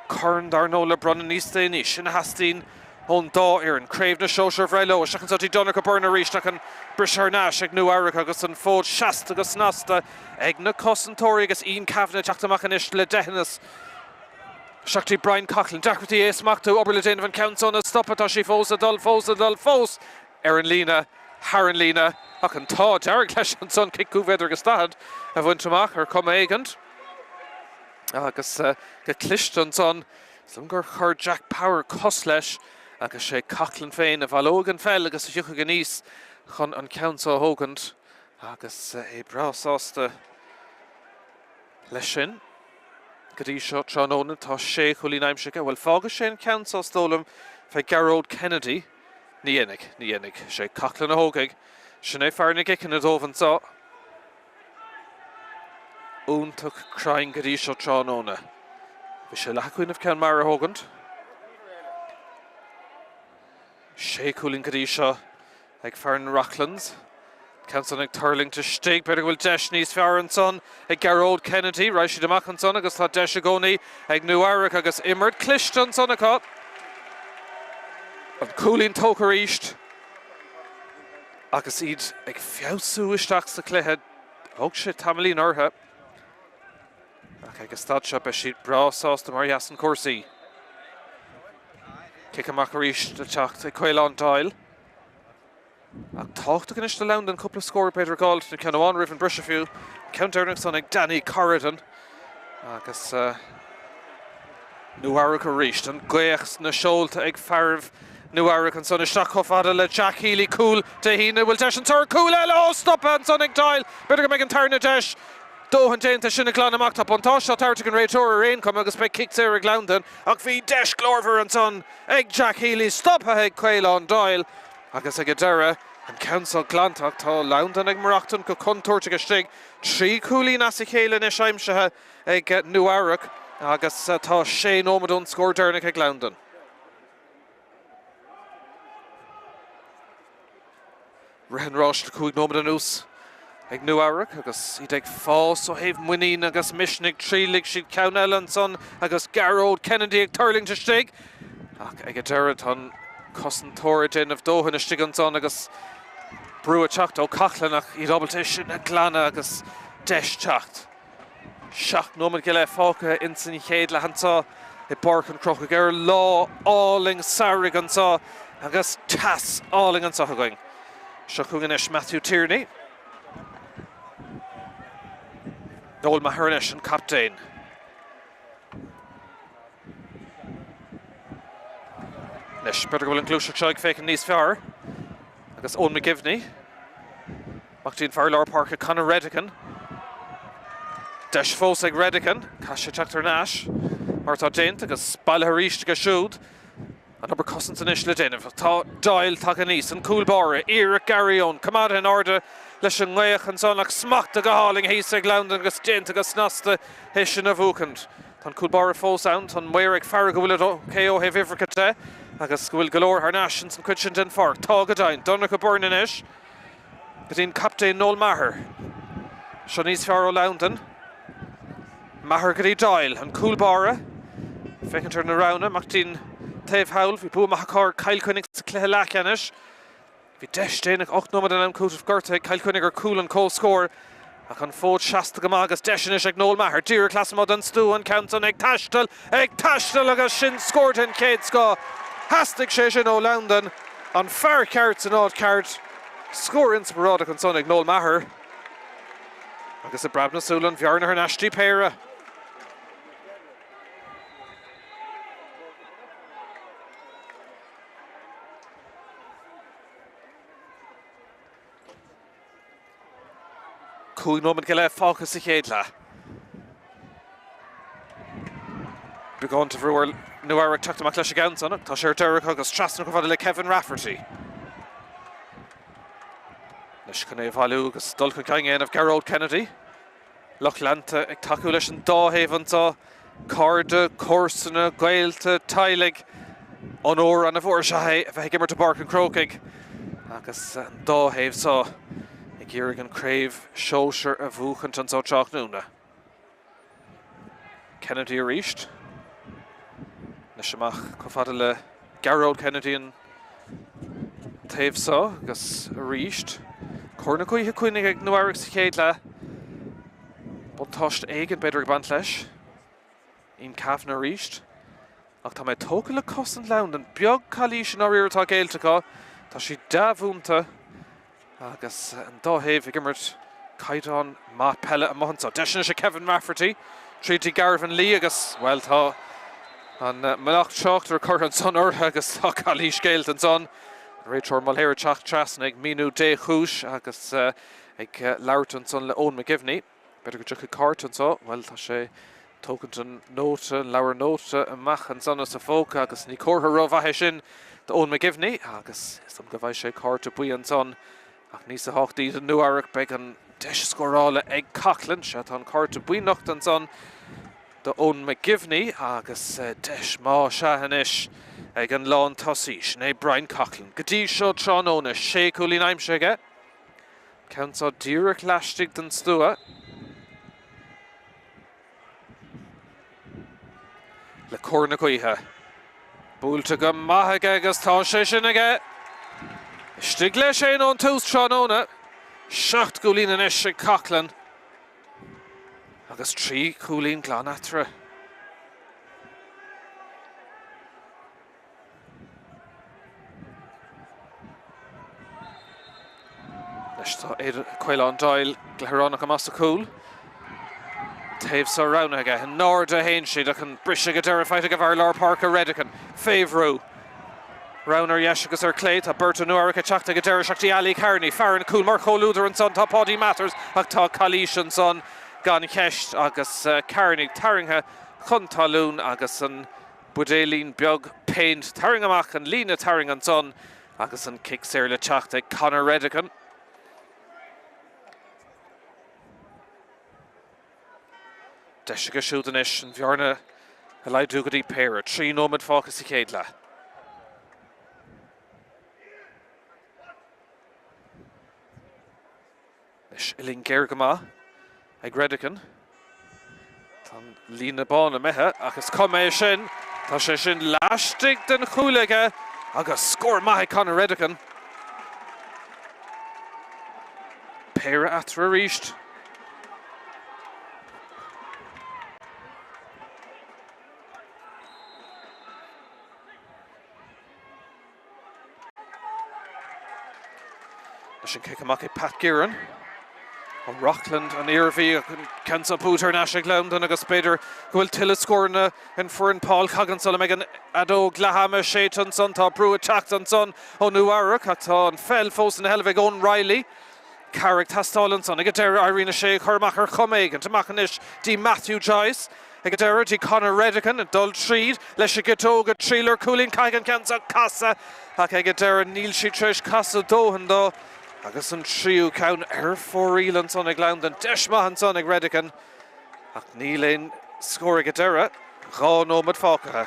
Corn, dar ndóigh, le bronnadh níos déanaí. Sin a theastaíonn ón dá fhoireann. Craobh na Sóisear a bhreith leo. Isteach anseo dtí Donncha Byrne arís ach an briseadh thar n-ais ag Nua Eabhrac agus an fód seasta go snasta ag na cosantóirí agus Ian Kavanagh ag teacht amach anois le deitheanas. Isteach dtí Brian Coughlan. Deacrachtaí é a smachtú. Obair le déanamh an ceann san a stopadh. Tá sí fós ag dul, fós ag dul, fós ar an líne, thar an líne ach an t-ádh dearg leis ansan cic cúig mhéadar agus daichead a bhaint amach ar chuma éigint. Agus go cliste ansan, is dóigh liom gur chuir Jack Power cos leis agus sé Coughlan féin a bhaileoidh an pheil agus a thiocfaidh aníos chun an ceann so a thógaint agus é breá sásta leis sin. Go dtí seo tráthnóna tá sé chúilín aimsithe aige. Bhuel, fágfaidh sé an ceann so is dóigh liom fé Gearóid Kennedy. Ní dhéanfaidh, ní dhéanfaidh. Sé Coughlan a thógfaidh. Sin é fear na gciceanna dóibh anso. Iontach cruinn go dtí seo tráthnóna. Bhí sé leath ag cuimhneamh ceann mear a thógaint. Sé chúilín go dtí seo ag fear na Rocklands. Ceann san ag tuirlingt istigh. B'fhéidir go bhfuil deis níos fearr ansan ag Gearóid Kennedy. Raghaidh siad amach ansan agus tá deis i gcónaí ag Nua Eabhrac agus imirt cliste ansan acu. An cúilín tógtha arís. Agus iad ag feabhsú isteach sa chluiche, thóg sé tamaillín orthu. Ach ag an staid seo beidh siad breá sásta mar a sheasann cúrsaí. Cic amach arís le teacht ag Caolán Doyle. Ach tábhachtach anois do Londain cúpla scór b'fhéidir a dh'fháilt, nó ceann amháin roimh an briseadh fiú. Ceann deireanach san ag Danny Corrigan. Agus Nua Eabhrac arís, an ghaoth sna seolta ag fearaibh Nua Eabhrac ansan isteach chomh fada le Jack Healy, cúl Dé hAoine, bhfuil deis anso ar chúl eile? Ó, stoptha ansan ag Doyle, b'fhéidir go mbeidh an tarna deis dóthain déanta sin a ghlanadh amach. Tá buntáiste á tabhairt ag an réiteoir ar aon chuma agus beidh cic saor ag Londain ach bhí deis glórmhar ansan ag Jack Healy, stoptha ag Caolán Doyle agus ag an deireadh, an ceann so glanta ach tá Londain ag maireachtaint go contúirteach istigh. Trí chúilín as a chéile anois aimsithe ag Nua Eabhrac agus tá sé nóiméad ón scór deireanach ag Londain. Rith an ráis le cúig nóiméad anuas ag Nua Eabhrac agus iad ag fás ó thaobh muinín agus misnigh. Thriailfidh siad ceann eile ansan agus Gearóid Kennedy ag tuirlingt istigh ach ag an deireadh tá an cosantóir ag déanamh dóthain istigh ansan agus brú ag teacht ó Coughlan ach iad ábalta é sin a ghlanadh agus deis teacht. Seacht nóiméad go leith fágtha ins an chéad leath anseo i bPáirc an Chrócaigh ar lá álainn samhraidh anseo agus teas álainn anseo againn. Seo chugainn anois Matthew Tierney. Noel Maher anois, an captaen. Anois, b'fhéidir go bhfuil an ghluaiseacht seo ag féachaint níos fearr agus Eoin McGivney. Amach dtí an fear lár páirce Conor Redican. Deis fós ag Redican. Caithfidh sé teacht thar n-ais mar atá déanta agus bailithe arís aige siúd. An obair cosanta anois le déanamh. Tá Doyle tagtha aníos, an cúl báire, iarracht Gary Owen, coimeádtha in airde leis an ngaoth ansan ach smachtaithe go hálainn thíos ag Londain agus déanta go snasta é sin a bhuachaint. Tá an cúl báire fós ann, tá an maor ag faire go bhfuil ok ó thaobh uimhreacha de agus go bhfuil go leor thar n-ais ins an chuid sin den pháirc. Tá go deimhin. Donncha Byrne anois. Go dtí an captaen Noel Maher. Seo níos fearr ó Londain. Maher go dtí Doyle, an cúl báire. Féachaint ar na roghanna, amach dtí an taobh thall. Bhí bua maith acu ar Chill Chainnigh sa chluiche leathcheannais. Bhí deis déanach 8 nóiméad in am cúitimh gortaithe ag Cill Chainnigh ar chúl an comhscóir. Ach an fód seasta go maith agus deis anois ag Noel Maher. Díreach lasmuigh den stua an ceann san ag taisteal, ag taisteal agus sin scór den chéad scoth. Theastaigh sé sin ó Londain. An fear ceart san áit ceart. Scór inspioráideach ansan ag Noel Maher. Agus i bpreab na súl an bhearna thar n-ais dtí péire. 5 nóiméad go leith fágtha sa chéad leath. Beagán de bhrú ar Nua Eabhrac teacht amach leis an gceann san ach tá sé ar deireadh acu agus trasna chomh fada le Kevin Rafferty. Anois chun é a bhailiú agus dul chun cinn a dhéanamh Gearóid Kennedy. Lucht leanta ag tacú leis an dá thaobh anseo, cairde, comharsana, gaolta, teaghlaigh. Onóir ana-mhór is ea é a bheith ag imirt i bPáirc an Chrócaigh agus an dá thaobh seo ag iarraidh an craobh shóisir a bhuachaint anseo tráthnóna. Kennedy arís. Anois amach chomh fada le Gearóid Kennedy an taobh seo agus arís cóir na gaoithe coinnithe ag Nua Eabhrac sa chéad leath. Buntáiste éigin b'fhéidir ag baint leis. Ian Kavanagh arís. Ach tá mé tógtha le cosaint Londan. Beag calaois i ndáiríre atá géillte acu. Tá siad dea-mhúinte. Agus an dá thaobh ag imirt caighdeán maith peile amuigh anseo. Deis anois ag Kevin Rafferty tríd dtí Garvin Lee agus, bhuel, tá an mallacht tráchtaire curtha ansan orthu agus tá calaois géillte ansan. An réiteoir Mulhare ag teacht trasna ag míniú dé chúis agus ag labhairt ansan le Eoin McGivney. B'fhéidir go dtiocfaidh cárta anseo. Bhuel, tá sé ag tógaint an nóta, an leabhar nóta amach ansan as a phóca agus ní comhartha rómhaith é sin d'Eoin McGivney agus is dóigh go bhfaighidh sé cárta buí ansan ach níos tábhachtaí do Nua Eabhrac beidh an deis scórála ag Coughlan. Sea, tá an cárta buí nochta ansan d'Eoin McGivney agus deis maith sea anois ag an lántosaí, sin é Brian Coughlan. Go dtí seo tráthnóna, sé chúilín aimsithe aige. Ceann seo díreach laistigh den stua. Le cóir na gaoithe. Buailte go maith aige agus tá sé sin aige. Istigh leis fhéin ón tús tráthnóna. 7 gcúilín anois ag Coughlan. Agus 3 chúilín glan eatarthu. Anois tá Caolán Doyle gleithearánach amach sa chúl. Taobh seo roghnaithe aige. In airde a théann siad ach an briseadh ag an deireadh faighte ag an bhfear lár páirce Redican. Fé bhrú. Roghanna ar dheis agus ar clé. Tá beirt ó Nua Eabhrac ag teacht ag an deireadh isteach dtí Ali Carney. Fear an chúil mar chomhluadar ansan tá Paudie Mathers ach tá calaois ansan gan cheist agus Carney tarraingthe chun talún agus an Buidéilín beag péint tarraingthe amach, an líne tarraingthe ansan agus an cic saor le teacht ag Conor Redican. Deis aige siúd anois an bhearna a laghdú go dtí péire. 3 nóiméad fágtha sa chéad leath. Anois, uillinn géar go maith ag Redican. Tá an líne bán imithe ach is cuma é sin. Tá sé sin laistigh den chúl aige agus scór maith ag Conor Redican. Péire eatarthu arís. Leis an cic amach ag Pat Guerin ó Rockland, an Iarmhí, an ceann seo buaite thar n-ais ag Londan agus b'fhéidir go bhfuil tuilleadh scóranna in foireann Paul Coggin sula mbeidh an fheadóg leath ama séidte ansan. Tá brú ag teacht ansan ó Nua Eabhrac ach tá an pheil fós ina sheilbh ag Eoin Reilly. Cara ag teastáil ansan. Ag an deireadh éiríonn leis é a chur amach ar chuma éigint. Amach anois dtí Matthew Joyce. Ag an deireadh dtí Conor Redican ag dul tríd leis an gciotóg ag triall ar chúilín. Caithfidh an ceann seo casadh ach ag an deireadh níl sí tar éis casadh dóthain dó agus an tríú ceann ar fóraoil ansan ag Londan. Deis maith ansan ag Redican ach níl aon scór ag an deireadh. 2 nóiméad fágtha.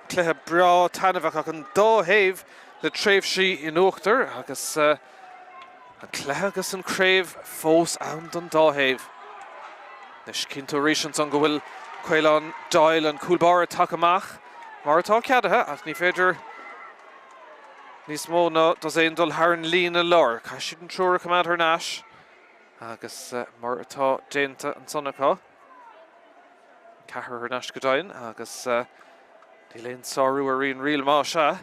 Cluiche breá taitneamhach ach an dá thaobh le tréimhsí in uachtar agus. An cluiche agus an chraobh fós ann don dá thaobh. Anois cinntiú arís ansan go bhfuil Caolán Doyle, an cúl báire, tagtha amach mar atá ceadaithe ach ní féidir níos mó ná dosaen dul thar an líne láir. Caithfidh siad an triúr a choimeád thar n-ais agus mar atá déanta ansan acu. Ceathrar thar n-ais go deimhin agus níl aon sárú ar aon riail más ea.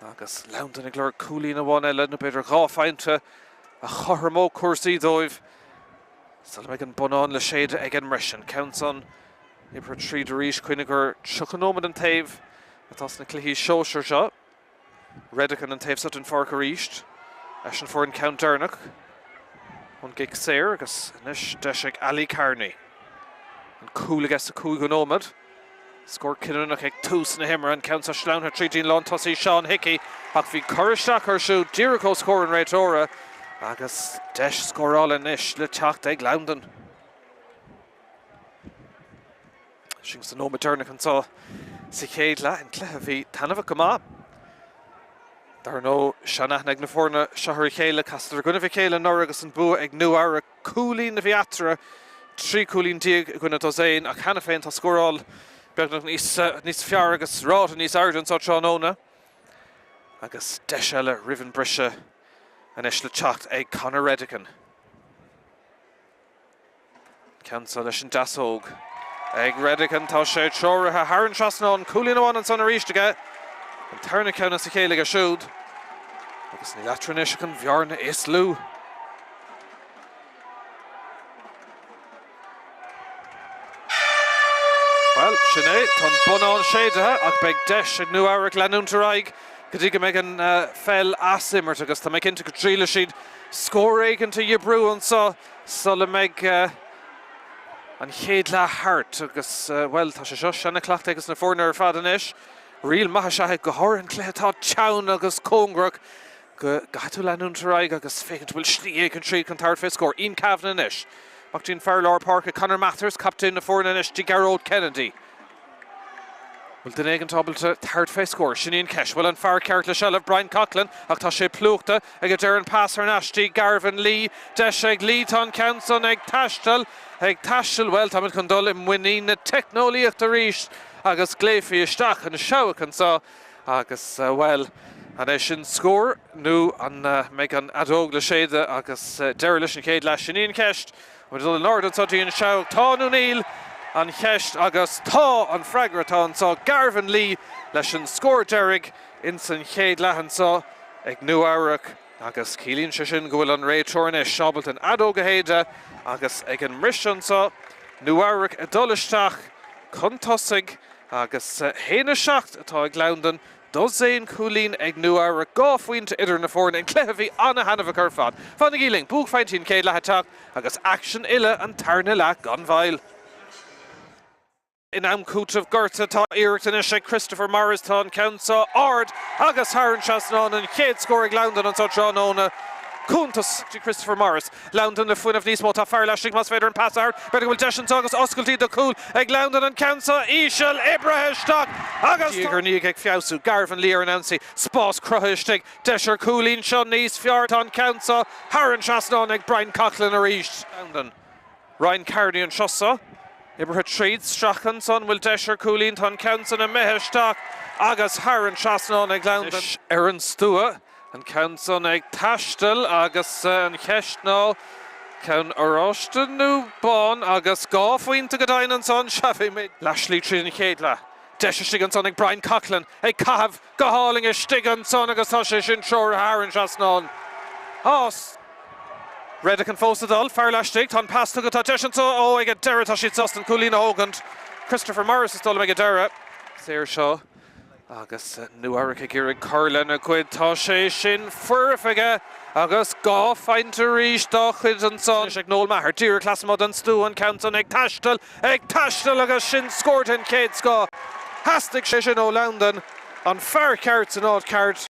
Agus Londan ag lorg cúilín amháin eile, nó b'fhéidir 2 phointe, a chothromódh cúrsaí dóibh sula mbeidh an bonnán le séideadh ag an mbreis. An ceann san oibrithe tríd arís, cuimhnigh gur 30 nóiméad an taobh atá sna cluichí sóisir seo. Redican an taobh seo den pháirc arís. Eisean a fuair an ceann deireanach. Ón gcic saor agus anois deis ag Ali Carney. An cúl aige sa cúigiú nóiméad. Scór cinniúnach ag tús na himeartha, an ceann seo sleamhnaithe tríd an lántosaí Seán Hickey ach bhí cur isteach air siúd díreach os comhair an réiteora agus deis scórála anois le teacht ag Londain. Sin sa nóiméad deireanach anseo sa chéad leath, an cluiche a bhí taitneamhach go maith. Dar ndóigh, seanaithne ag na foirne seo ar a chéile, chasadar i gcoinnibh a chéile anuraidh agus an bua ag Nua Eabhrac. Cúilín a bhí eatarthu, 13 cúilín i gcoinne dosaen, ach cheana féin tá scóráil beagnach níos fearr agus ráta níos airde anseo tráthnóna. Agus deis eile roimh an briseadh anois le teacht ag Conor Redican. Ceann seo leis an deasóg ag Redican. Tá sé treoraithe thar an trasnán. Cúilín amháin ansan arís aige. An tarna ceann as a chéile aige siúd. Agus níl eatarthu anois ach an bhearna is lú. Bhuel, sin é. Tá an bonnán séidthe ach beidh deis ag Nua Eabhrac leanúint ar aghaidh go dtí go mbeidh an pheil as imirt agus tá mé cinnte go dtriailfidh siad scór éigin a oibriú anseo sula mbeidh an chéad leath thart agus, bhuel, tá sé seo seanachleachtadh ages na foirne ar fad anois. Riail maith is ea é, go háirithe an cluiche atá teann agus cóngarach, go gcaithfidh tú leanúint ar aghaidh agus féachaint an bhfuil slí éigin tríd chun tabhairt fé scór. Ian Kavanagh anois. Amach dtí an fear lár páirce, Conor Mathers, captaen na foirne anois, dtí Gearóid Kennedy. Bhfuil duine éigin ábalta tabhairt fé scór? Sin í an cheist. Bhfuil an fear ceart le seilbh, Brian Coughlan, ach tá sé plúchta ag an deireadh an pas thar n-ais dtí Garvin Lee. Deis ag Lee, tá an ceann san ag taisteal, ag taisteal, bhuel, táimid chun dul i muinín na teicneolaíochta arís agus glaofaí isteach an Seabhac anseo agus, bhuel, an é sin scór nó an mbeidh an fheadóg le séideadh agus deireadh leis an chéad leath? Sin í an cheist. Bhfuil dul in airde anseo dtí an Seabhac? Tá nó níl an cheist agus tá an freagra atá anseo. Garvin Lee leis an scór deiridh ins an chéad leath anseo ag Nua Eabhrac agus ciallaíonn sé sin go bhfuil an réiteoir anois ábalta an fheadóg a shéideadh agus ag an mbriseadh anseo Nua Eabhrac ag dul isteach chun tosaigh agus 1-7 atá ag Londain Dosaen cúilín ag Nua Eabhrac, 2 phointe idir na foirne, an cluiche a bhí ana-thaitneamhach ar fad. Fanaigí linn, buaicphointí an chéad leath ag teacht agus aicsean uile an tarna leath gan mhoill. In am cúitimh gorta tá iarracht anois ag Christopher Morris, tá an ceann seo ard agus thar an trasnán, an chéad scór ag Londain anseo tráthnóna. Cuntas do Christopher Morris. Londain le fuinneamh níos mó. Tá fear laistigh más féidir an pas a thabhairt. B'fhéidir go bhfuil deis anseo agus oscailtí do chúl ag Londain. An ceann seo íseal oibrithe isteach agus diaidh ar ndiaidh ag feabhsú. Garvin Lee ar an ionsaí. Spás cruthaithe istigh. Deis ar chúilín seo níos fearr. Tá an ceann seo thar an trasnán ag Brian Coughlan arís. Londain. Ryan Carney anseo seo. Oibrithe tríd. Isteach ansan. Bhfuil deis ar chúilín. Tá an ceann san imithe isteach agus thar an trasnán ag Londain. Ar an stua. An ceann san ag taisteal agus an cheist ná ceann oráiste nó bán agus 2 phointe go deimhin ansan, sea bhí mé leathshlí tríd an chéad leath. Deis istigh ansan ag Brian Coughlan ag caitheamh go hálainn istigh ansan agus tá sé sin treoraithe thar an trasnán. Á! Redican fós ag dul, fear laistigh, tá an pas tugtha, tá deis anseo, ó ag an deireadh tá siad sásta an cúilín a thógaint. Christopher Morris is dóigh liom ag an deireadh. Saor seo. Agus Nua Eabhrac ag iarraidh cur lena gcuid, tá sé sin foirfe aige agus 2 phointe arís dá chuid ansan. Anois ag Noel Maher, díreach lasmuigh den stua, an ceann san ag taisteal, ag taisteal agus sin scór den chéad scoth. Theastaigh sé sin ó Londain, an fear ceart san áit ceart.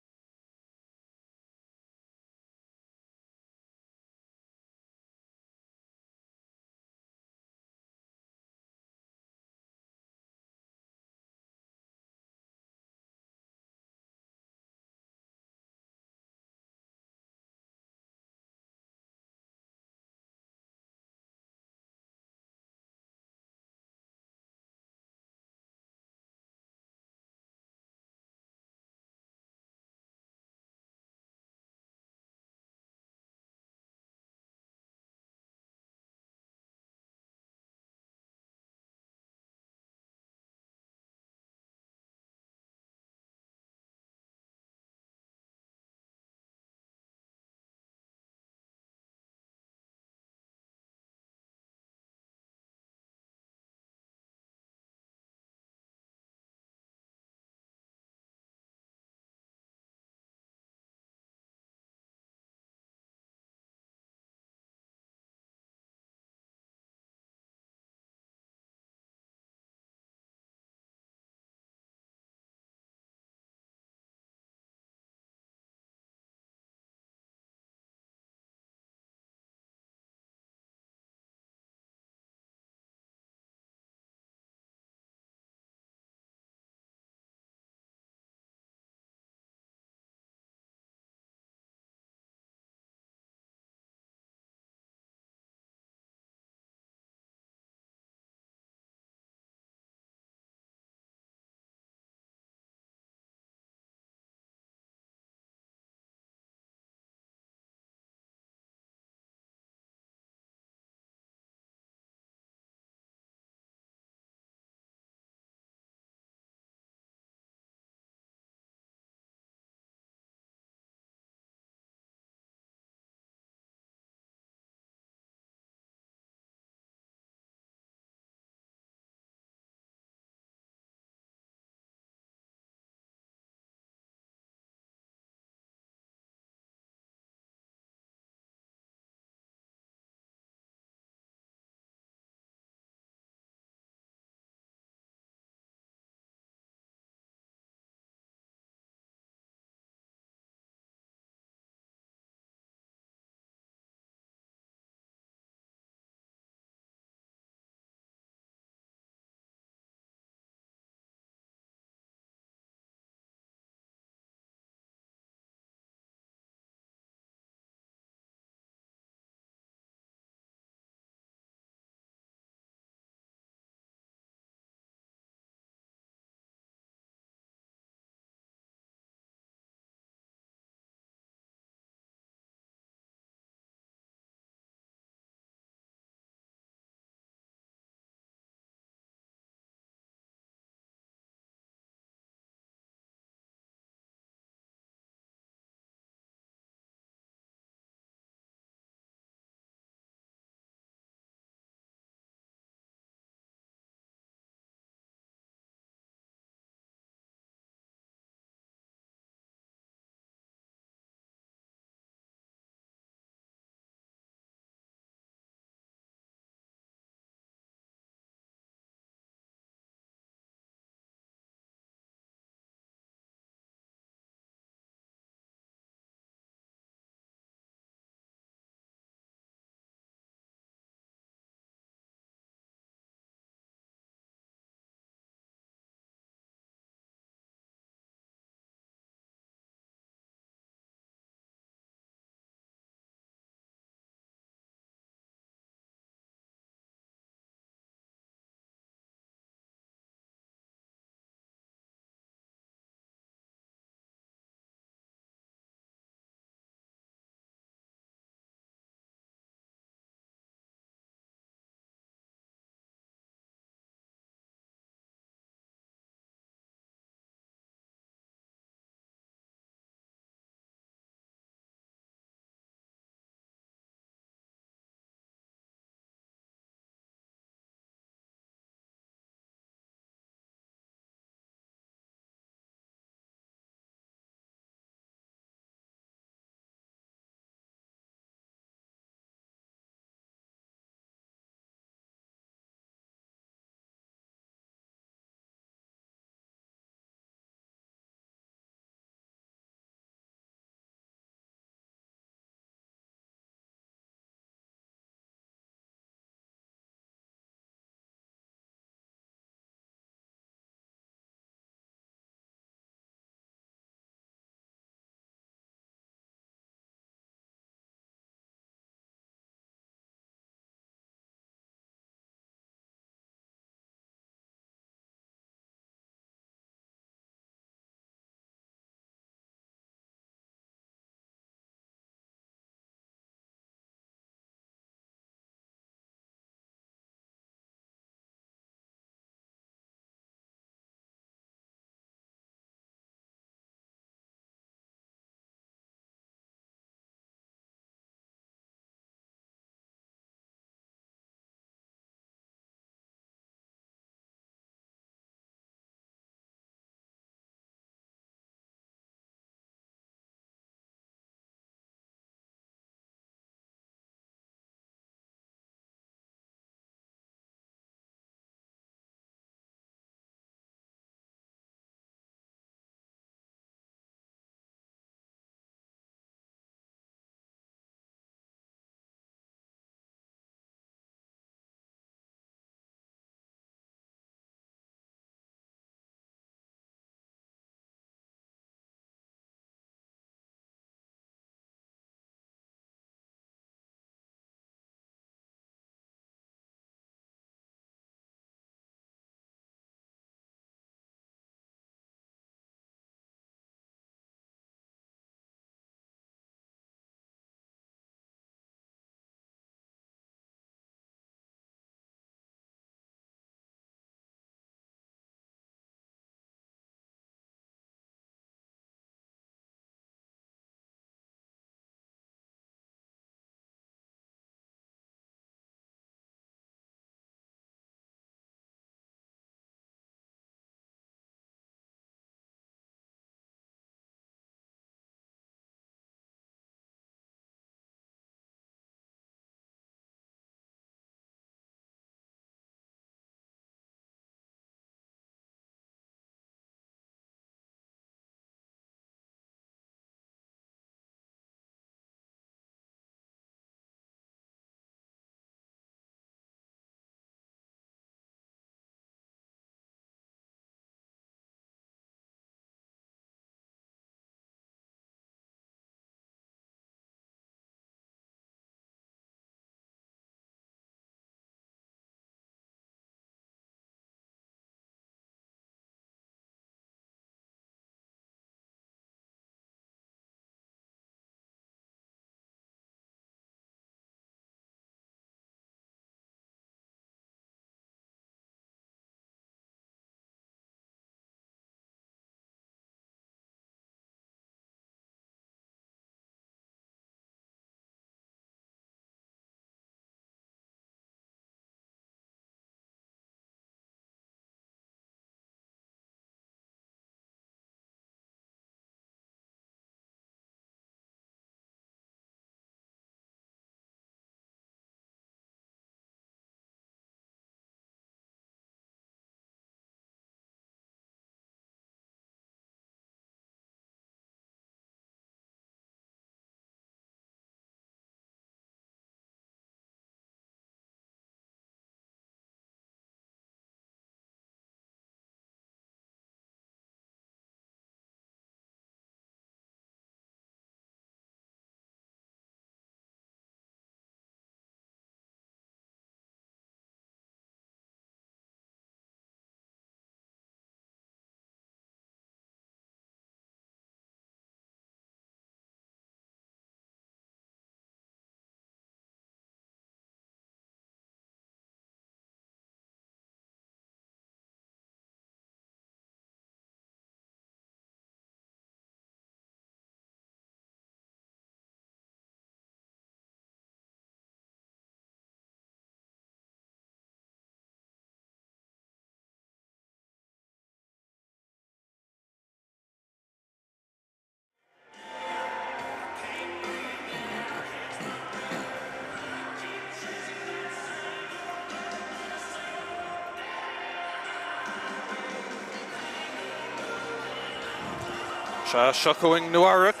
Sea, seo chugainn Nua Eabhrac.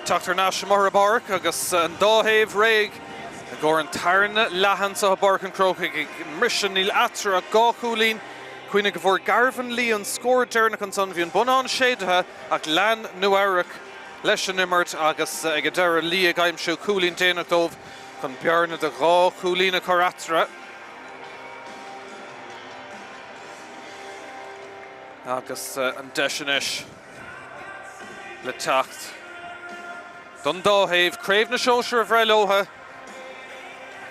Teacht thar n-ais amuigh ar an bpáirc agus an dá thaobh réidh i gcomhair an tarna leath anseo i bPáirc an Chrócaigh. Ag an mbriseadh níl eatarthu ach 2 chúilín. Cuimhnigh go bhfuair Garbhan Lee an scór deireanach ansan. Bhí an bonnán séidthe ach lean Nua Eabhrac leis an imirt agus ag an deireadh Lee ag aimsiú cúilín déanach dóibh chun bearna de dhá chúilín a chur eatarthu. Agus an deis anois le teacht don dá thaobh Craobh na Sóisear a bhreith leo.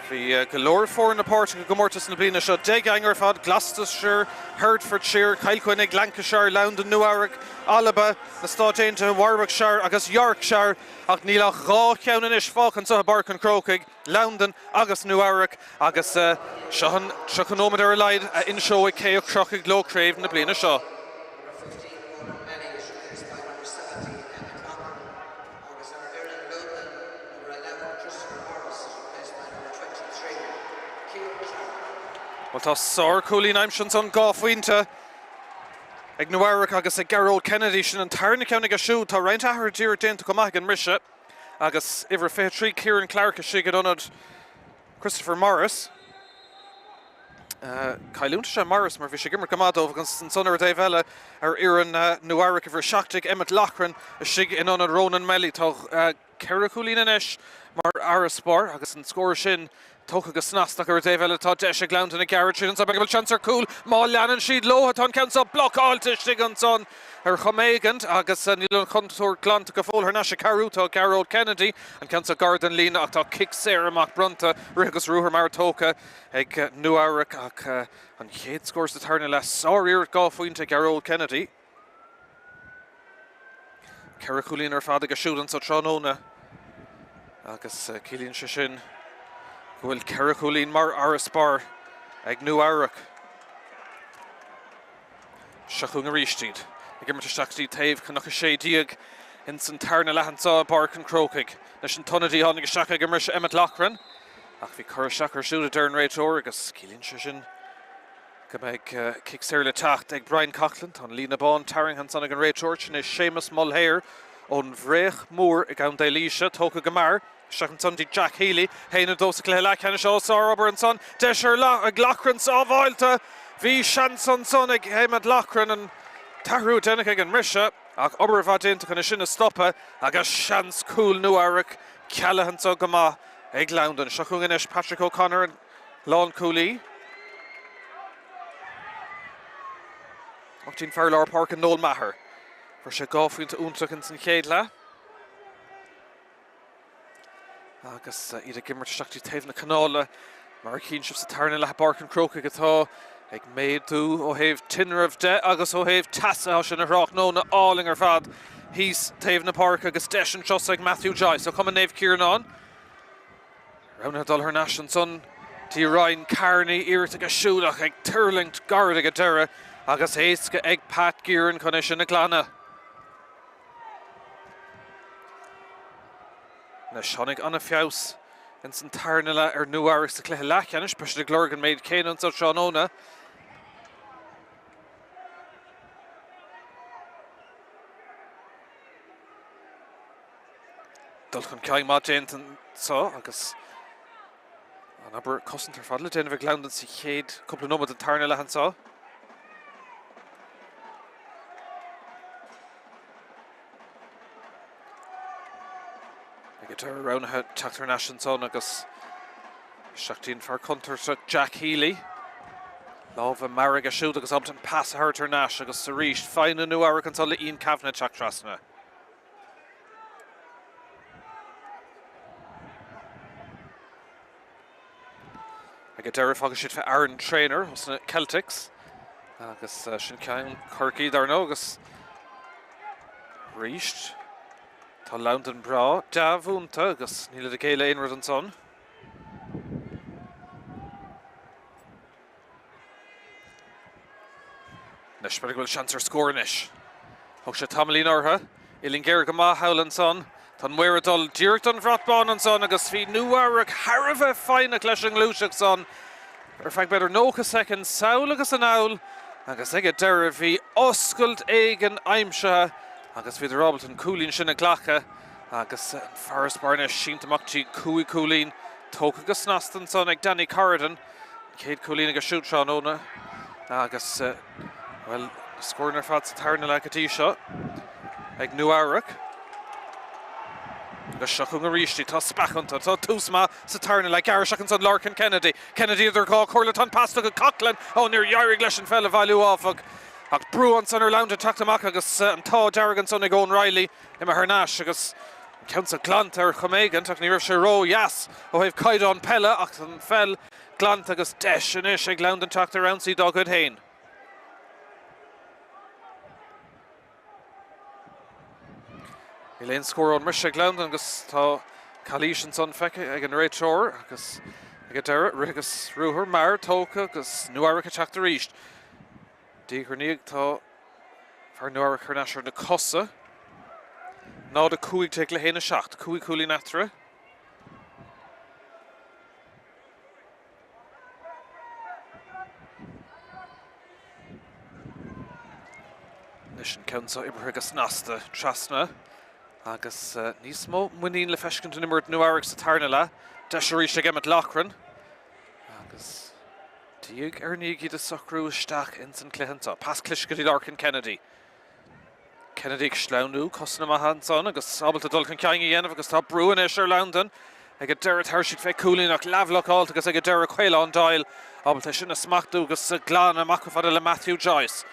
Bhí go leor foirne páirteach i gcomórtas na bliana seo, 10 againn ar fad, Gloucestershire, Hertfordshire, Cill Chainnigh, Lancashire, Londain, Nua Eabhrac, Alba, na Stáit Aontaithe, Warwickshire agus Yorkshire, ach níl ach 2 cheann anois fágtha anseo i bPáirc an Chrócaigh. Londain agus Nua Eabhrac agus seo an 30 nóiméad ar a laghad a inseoidh cé a chrochfaidh leo craobh na bliana seo. Bhuel tá sár-chúilín aimsithe ansan, 2 phointe ag Nua Eabhrac agus ag Gearóid Kennedy, sin an tarna ceann aige siúd. Tá roinnt athruithe díreach déanta chomh maith ag an mbriseadh. Agus uimhir 23 Kieran Clarke istigh in ionad Christopher Morris. Cailliúint is ea Morris mar bhí sé ag imirt go maith dóibh agus ansan ar an dtaobh eile ar fhoireann Nua Eabhrac uimhir 17 Emmet Loughran istigh in ionad Ronan Melly. Tá 4 chúilín anois mar fharasbarr agus an scór sin Tógtha go snasta ach ar an dtaobh eile tá deis ag Londain ag gearradh tríd anso. B'fhéidir go bhfuil seans ar chúl má leanann siad leo. Tá an ceann seo blocáilte istigh ansan ar chuma éigint agus níl an chontúirt glanta go fóill. Thar n-ais ag cabhrú tá Gearóid Kennedy. An ceann seo gar don líne ach tá cic saor amach bronnta. Rith agus ruathar mear tógtha ag Nua Eabhrac ach an chéad scór sa tarna leath. Sár-iarracht 2 phointe ag Gearóid Kennedy. 4 chúilín ar fad aige siúd anso tráthnóna agus ciallaíonn sé sin go bhfuil 4 chúilín mar fharasbarr ag Nua Eabhrac. Seo chugainn arís iad ag imirt isteach go dtí taobh Chnoc 16 ins an tarna leath anso i bPáirc an Chrócaigh. Leis an t-ionadaí a tháinig isteach ag an mbriseadh Emmet Loughran ach bhí cur isteach air siúd a deir an réiteoir agus ciallaíonn sé sin go mbeidh cic saor le teacht ag Brian Coughlan. Tá an líne bán tarraingthe ansan ag an réiteoir. Sin é Séamus Mulhare ón bhFraoch Mhór i gContae Laoise. Tógtha go mear isteach ansan dtí Jack Healy. 1-2 sa chluiche leathcheannais. Ó, sárobair ansan. Deis ar ag Loughran sábháilte. Bhí seans ansan ag Emmet Loughran an t-athrú déanach ag an mbriseadh ach obair mhaith déanta chun é sin a stopadh agus seans cúl Nua Eabhrac cealaithe anso go maith ag Londain. Seo chugainn anois Patrick O'Connor, an Lánchúlaí. Amach dtí'n fear lár páirce Noel Maher. Fuair sé 2 phointe iontach ins an chéad leath. Agus iad ag imirt isteach dtí taobh na canála mar a chíonn sibh sa tarna leath i bPáirc an Chrócaigh atá ag méadú ó thaobh tinrimh de agus ó thaobh teasa. Tá sé ina thráthnóna álainn ar fad thíos taobh na páirce agus deis anseo ag Matthew Joyce ó Chumann Naomh Ciarnán. Roghnaithe dul thar n-ais ansan dtí Ryan Carney, iarracht aige siúd ach ag tuirlingt gairid ag an deireadh agus éasca ag Pat Gearan chun é sin a ghlanadh. Anois tháinig an-fheabhas ins an tarna leath ar Nua Eabhrac sa chluiche leathcheannais. Beidh siad ag lorg an méid céanna anso tráthnóna. Dul chun cinn maith déanta anseo agus an obair cosanta ar fad le déanamh ag Londain sa chéad cúpla nóiméad den tarna leath anseo. Ag an deireadh roghnaithe teacht thar n-ais ansan agus isteach dtí an fear contúirteach Jack Healy. Lámha meara aige siúd agus ábalta an pas a thabhairt thar n-ais agus arís foighne Nua Eabhrac anseo le Ian Kavanagh teacht trasna. Ag an deireadh fágann siad fé Aaron Traynor os na Celtics agus sin ceann Chorcaí dar ndóigh agus arís tá Londain breá dea-mhúinte agus níl ag géilleadh aon rud ansan. Anois, b'fhéidir go bhfuil seans ar scór anois. Thóg sé tamaillín orthu. Uillinn géar go maith thall ansan. Tá an maor ag dul díreach don bhrat bán ansan agus bhí Nua Eabhrac thar a bheith foighneach leis an ngluaiseacht san ar feadh b'fhéidir 90 soicind sall agus anall agus ag an deireadh bhí oscailt éigin aimsithe. agus bhíodar ábalta an cúilín sin a ghlacadh agus an farasbarr anois sínte amach dtí 5 chúilín. Tógtha go snasta ansan ag Danny Corrigan, an chéad chúilín aige siúd tráthnóna agus, bhuel, na scóranna ar fad sa tarna leath go dtí seo ag Nua Eabhrac. Agus seo chugainn arís í, tá speach iontu, tá tús maith sa tarna leath, gearradh isteach ansan Lorcan Kennedy, Kennedy idir dhá chomhairle, tá an pas tugtha Coughlan, ó níor éirigh leis an pheil a bhailiú áfach. Ach brú ansan ar Londain teacht amach agus an t-ádh dearg ansan ag Eoin Reilly imithe thar n-ais agus an ceann seo glanta ar chuma éigint ach ní raibh sé ró dheas ó thaobh caighdeán peile ach an pheil glanta agus deis anois ag Londain teacht ar ionsaí dá gcuid féin. Níl aon scór ón mbriseadh ag Londain agus tá calaois ansan feicthe ag an réiteoir agus ag an deireadh rith agus ruathar mear tógtha agus Nua Eabhrac ag teacht arís. Diaidh ar ndiaidh tá fear Nua Eabhrac thar n-ais ar na cosa. 0, 15 le 1, 7, 5 chúilín eatarthu. Anois an ceann seo oibrithe go snasta trasna agus níos mó muinín le feiscint in imirt Nua Eabhrac sa tarna leath. Deis arís ag Emmet Loughran agus Diaidh ar ndiaidh iad ag socrú isteach ins an cluiche anseo. Pas cliste go dtí Lorcan Kennedy. Kennedy ag sleamhnú, cosanna maithe ansan agus ábalta dul chun cinn a dhéanamh agus tá brú anois ar Londain. Ag an deireadh tabharfaidh siad fé chúilín ach leathbhlocáilte agus ag an deireadh Caolán Doyle ábalta é sin a smachtú agus glan amach chomh fada le Matthew Joyce.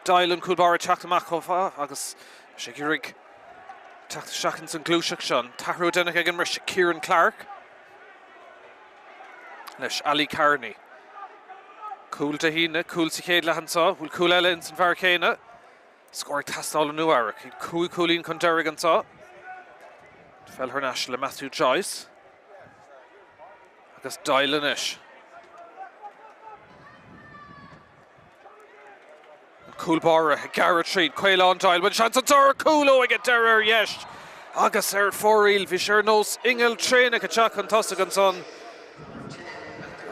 Doyle an cúl báire ag teacht amach chomh fada agus sé ag iarraidh teacht isteach ins an gluaiseacht seo. An t-athrú a déanadh ag an mbriseadh Kieran Clarke. Anois Ali Carney. Cúl Dé hAoine, cúl sa chéad leath anseo. Bhfuil cúl eile ins an bhfear céanna? Scór ag teastáil ó Nua Eabhrac. Iad 5 chúilín chun deiridh anseo. Peil thar n-ais le Matthew Joyce. Agus Doyle anois. An cúl báire ag gearradh tríd, Caolán Doyle, bhfuil seans anseo ar chúl ó ag an deireadh ar dheis agus ar fóraoil. Bhí sé ar nós ingeall traenach ag teacht chun tosaigh ansan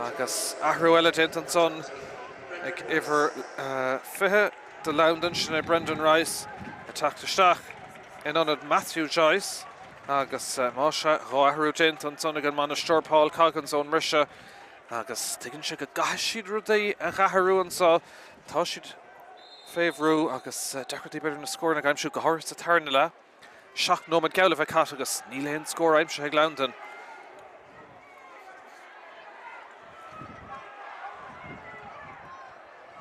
agus athrú eile déanta ansan ag uimhir 20 do Londain, sin é Brendan Rice ag teacht isteach in ionad Matthew Joyce agus más ea, 2 athrú déanta ansan ag an mbainisteoir Paul Coggins ón mbriseadh. Agus tuigeann sé go gcaithfidh siad rudaí a dh'athrú anseo. Tá siad fé bhrú agus deacrachtaí b'fhéidir na scóranna a aimsiú, go háirithe sa tarna leath. 7 nóiméad geall le bheith caite agus níl aon scór aimsithe ag Londain.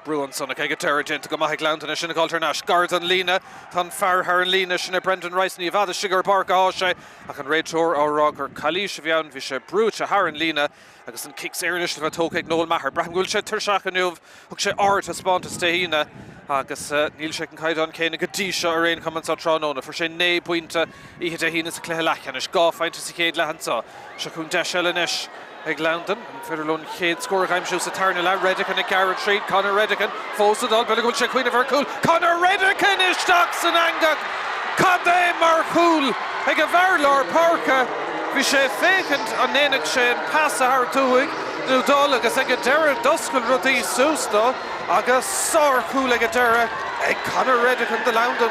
Brú ansan ach ag an deireadh déanta go maith ag Londain é sin a fháilt thar n-ais. Gar don líne tá an fear thar an líne, sin é Brendan Rice. Ní i bhfad istigh ar an bpáirc atá sé ach an réiteoir á rá gur calaois a bhí ann. Bhí sé brúite thar an líne Agus an cic saor anois le bheith tógtha ag Noel Maher. Braithim go bhfuil sé tuirseach inniu. Thug sé ardtaispeántas Dé hAoine agus níl sé ag an caighdeán céanna go dtí seo ar aon chuma anseo tráthnóna. Fuair sé 9 bpointe oíche Dé hAoine sa chluiche leathcheannais, 2 phointe sa chéad leath anseo. Seo chugainn deis eile anois ag Londain. An féidir leo an chéad scór a aimsiú sa tarna leath? Redican ag gearradh tríd. Conor Redican fós ag dul. B'fhéidir go bhfuil sé ag cuimhneamh ar chúl. Conor Redican isteach san eangach! Cad é mar chúl ag an bhfear lár páirce! Bhí sé ag féachaint an ndéanfadh sé an pas a thabhairt uaidh nó dul agus ag an deireadh d'oscail rudaí suas dó agus sárchúl ag an deireadh ag Conor Redican do Londain.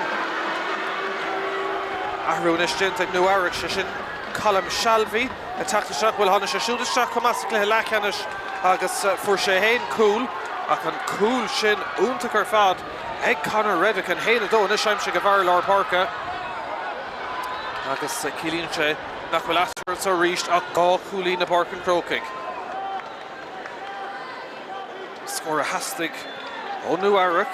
Athrú anois déanta ag Nua Eabhrac, sé sin Colm Shalvey ag teacht isteach. Bhuel tháinig sé siúd isteach chomh maith sa gcluiche leathcheannais agus fuair sé féin cúl ach an cúl sin iontach ar fad ag Conor Redican. 1-2 anois aimsithe ag an bhfear lár páirce agus ciallaíonn sé nach bhfuil eatarthu anseo arís ach 2 chúilín i bPáirc an Chrócaigh. Scór a theastaigh ó Nua Eabhrac,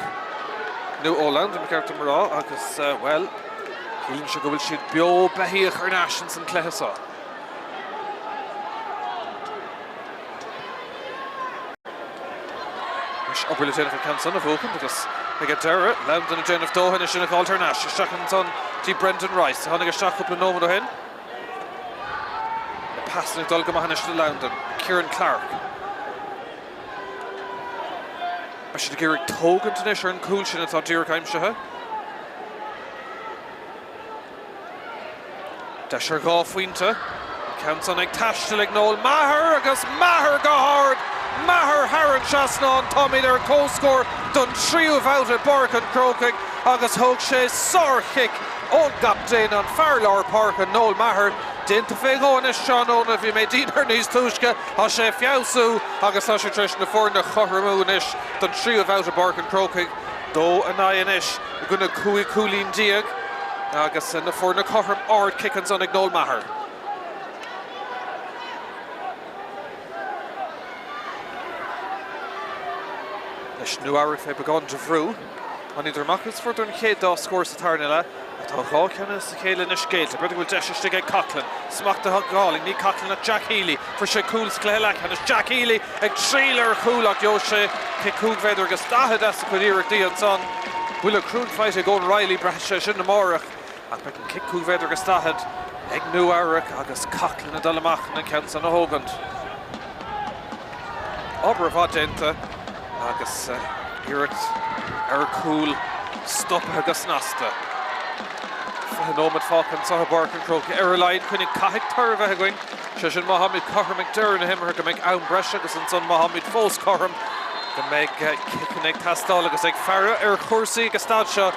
nó ó Londain ba cheart dom a rá, agus, bhuel, ciallaíonn sé go bhfuil siad beo beithíoch ar ais ins an cluiche seo. Anois obair le déanamh an ceann san a bhuachaint agus ag an deireadh, Londain ag déanamh dóthain é sin a fháilt thar n-ais. Isteach ansan dtí Brendan Rice a tháinig isteach cúpla nóiméad ó shin. Na pasanna ag dul go maith anois do Londain. Kieran Clarke. Beidh siad ag iarraidh tógaint anois ar an gcúl sin atá díreach aimsithe. Deis ar 2 phointe. An ceann san ag taisteal ag Noel Maher agus Maher go hard! Maher thar an trasnán! Táimid ar comhscór. don tríú bhabhta i bPáirc an Chrócaigh agus thóg sé sárchic ón gcaptaen, an fear lár páirce Noel Maher. Déanta fé dhó anois tráthnóna, bhí mé dian air níos túisce, tá sé ag feabhsú agus tá sé tar éis na foirne a chothromú anois don tríú bhabhta i bPáirc an Chrócaigh. 2 in aghaidh anois i gcoinne 15 cúilín agus na foirne cothrom. Ardchic ansan ag Noel Maher. Anois Nua Eabhrac fé beagán de bhrú. Tháinigdar amach agus fuaireadar an chéad dá scór sa tarna leath. Ach tá 2 cheann as a chéile anois géillte. B'fhéidir go bhfuil deis istigh ag Coughlan. Smachtaithe go hálainn. Ní Coughlan ach Jack Healy. Fuair sé cúl sa chluiche leathcheannais. Jack Healy ag triall ar chúl ach gheobhaidh sé cic 5 mhéadar agus 40 as a chuid iarrachtaí ansan. Buille cruinn faighte ag Eoin Reilly. Braithfidh sé sin amárach. Ach beidh an cic 5 mhéadar agus 40 ag Nua Eabhrac agus Coughlan ag dul amach chun an ceann san a thógaint. Obair mhaith déanta agus iarracht ar chúl stoptha go snasta. 20 nóiméad fágtha anseo i bPáirc an Chrócaigh. Ar a laghad, cuimhnigh, caithfidh toradh a bheith againn. Sé sin má tháimid cothrom ag deireadh na himeartha go mbeidh am breise agus ansan má tháimid fós cothrom go mbeidh ciceanna ag teastáil agus ag faire ar chúrsaí ag an staid seo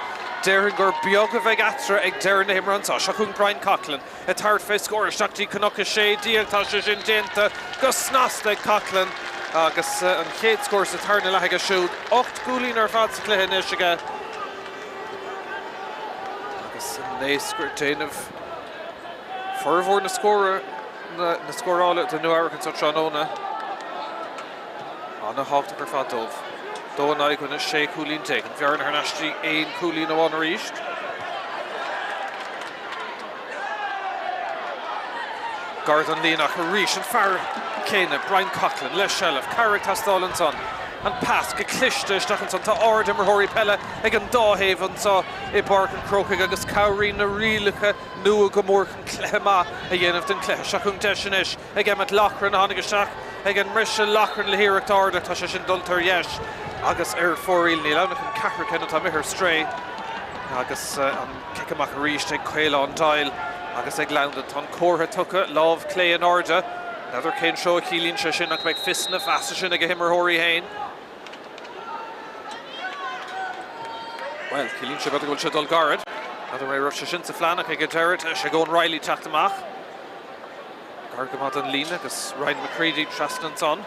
déarfainn gur beag a bheidh eatarthu ag deireadh na himeartha anseo. Seo chugainn Brian Coughlan ag tabhairt fé scór isteach dtí Cnoc 16. Tá sé sin déanta go snasta ag Coughlan agus an chéad scór sa tarna leath aige siúd. 8 gcúilín ar fad sa chluiche anois aige agus an naoscar ag déanamh formhór na scóra na scórála do Nua Eabhrac anseo tráthnóna. Ana-thábhachtach ar fad dóibh. 2 in aghaidh i gcoinne 16 cúilín. An bhearna thar n-ais dtí aon chúilín amháin arís. Gar don líne ach arís an fear céanna, Brian Coughlan, le seilbh. Cabhair ag teastáil ansan. An pas go cliste isteach ansan. Tá ard-imreoirí peile ag an dá thaobh anseo i bPáirc an Chrócaigh agus cabhraíonn na rialacha nua go mór chun cluiche maith a dhéanamh den chluiche. Seo chugainn deis anois ag Emmet Loughran a tháinig isteach ag an mbriseadh. Loughran le hiarracht ard ach tá sé sin dulta ar dheis agus ar fóraoil. Níl ann ach an ceathrú ceann atá imithe ar strae agus an cic amach arís ag Caolán Doyle agus ag Loudon. Tá an comhartha tugtha, lámh clé in airde. N'fheadar cén treo a chiallaíonn sé sin ach beidh fios na feasa sin ag a himreoirí féin. Bhuel, ciallaíonn sé b'fhéidir go bhfuil sé ag dul gairid. N'fheadar an raibh sé sin sa phlean ach ag an deireadh, deis ag Eoin Reilly teacht amach. Gar go maith don líne agus Ryan McCready trasna ansan.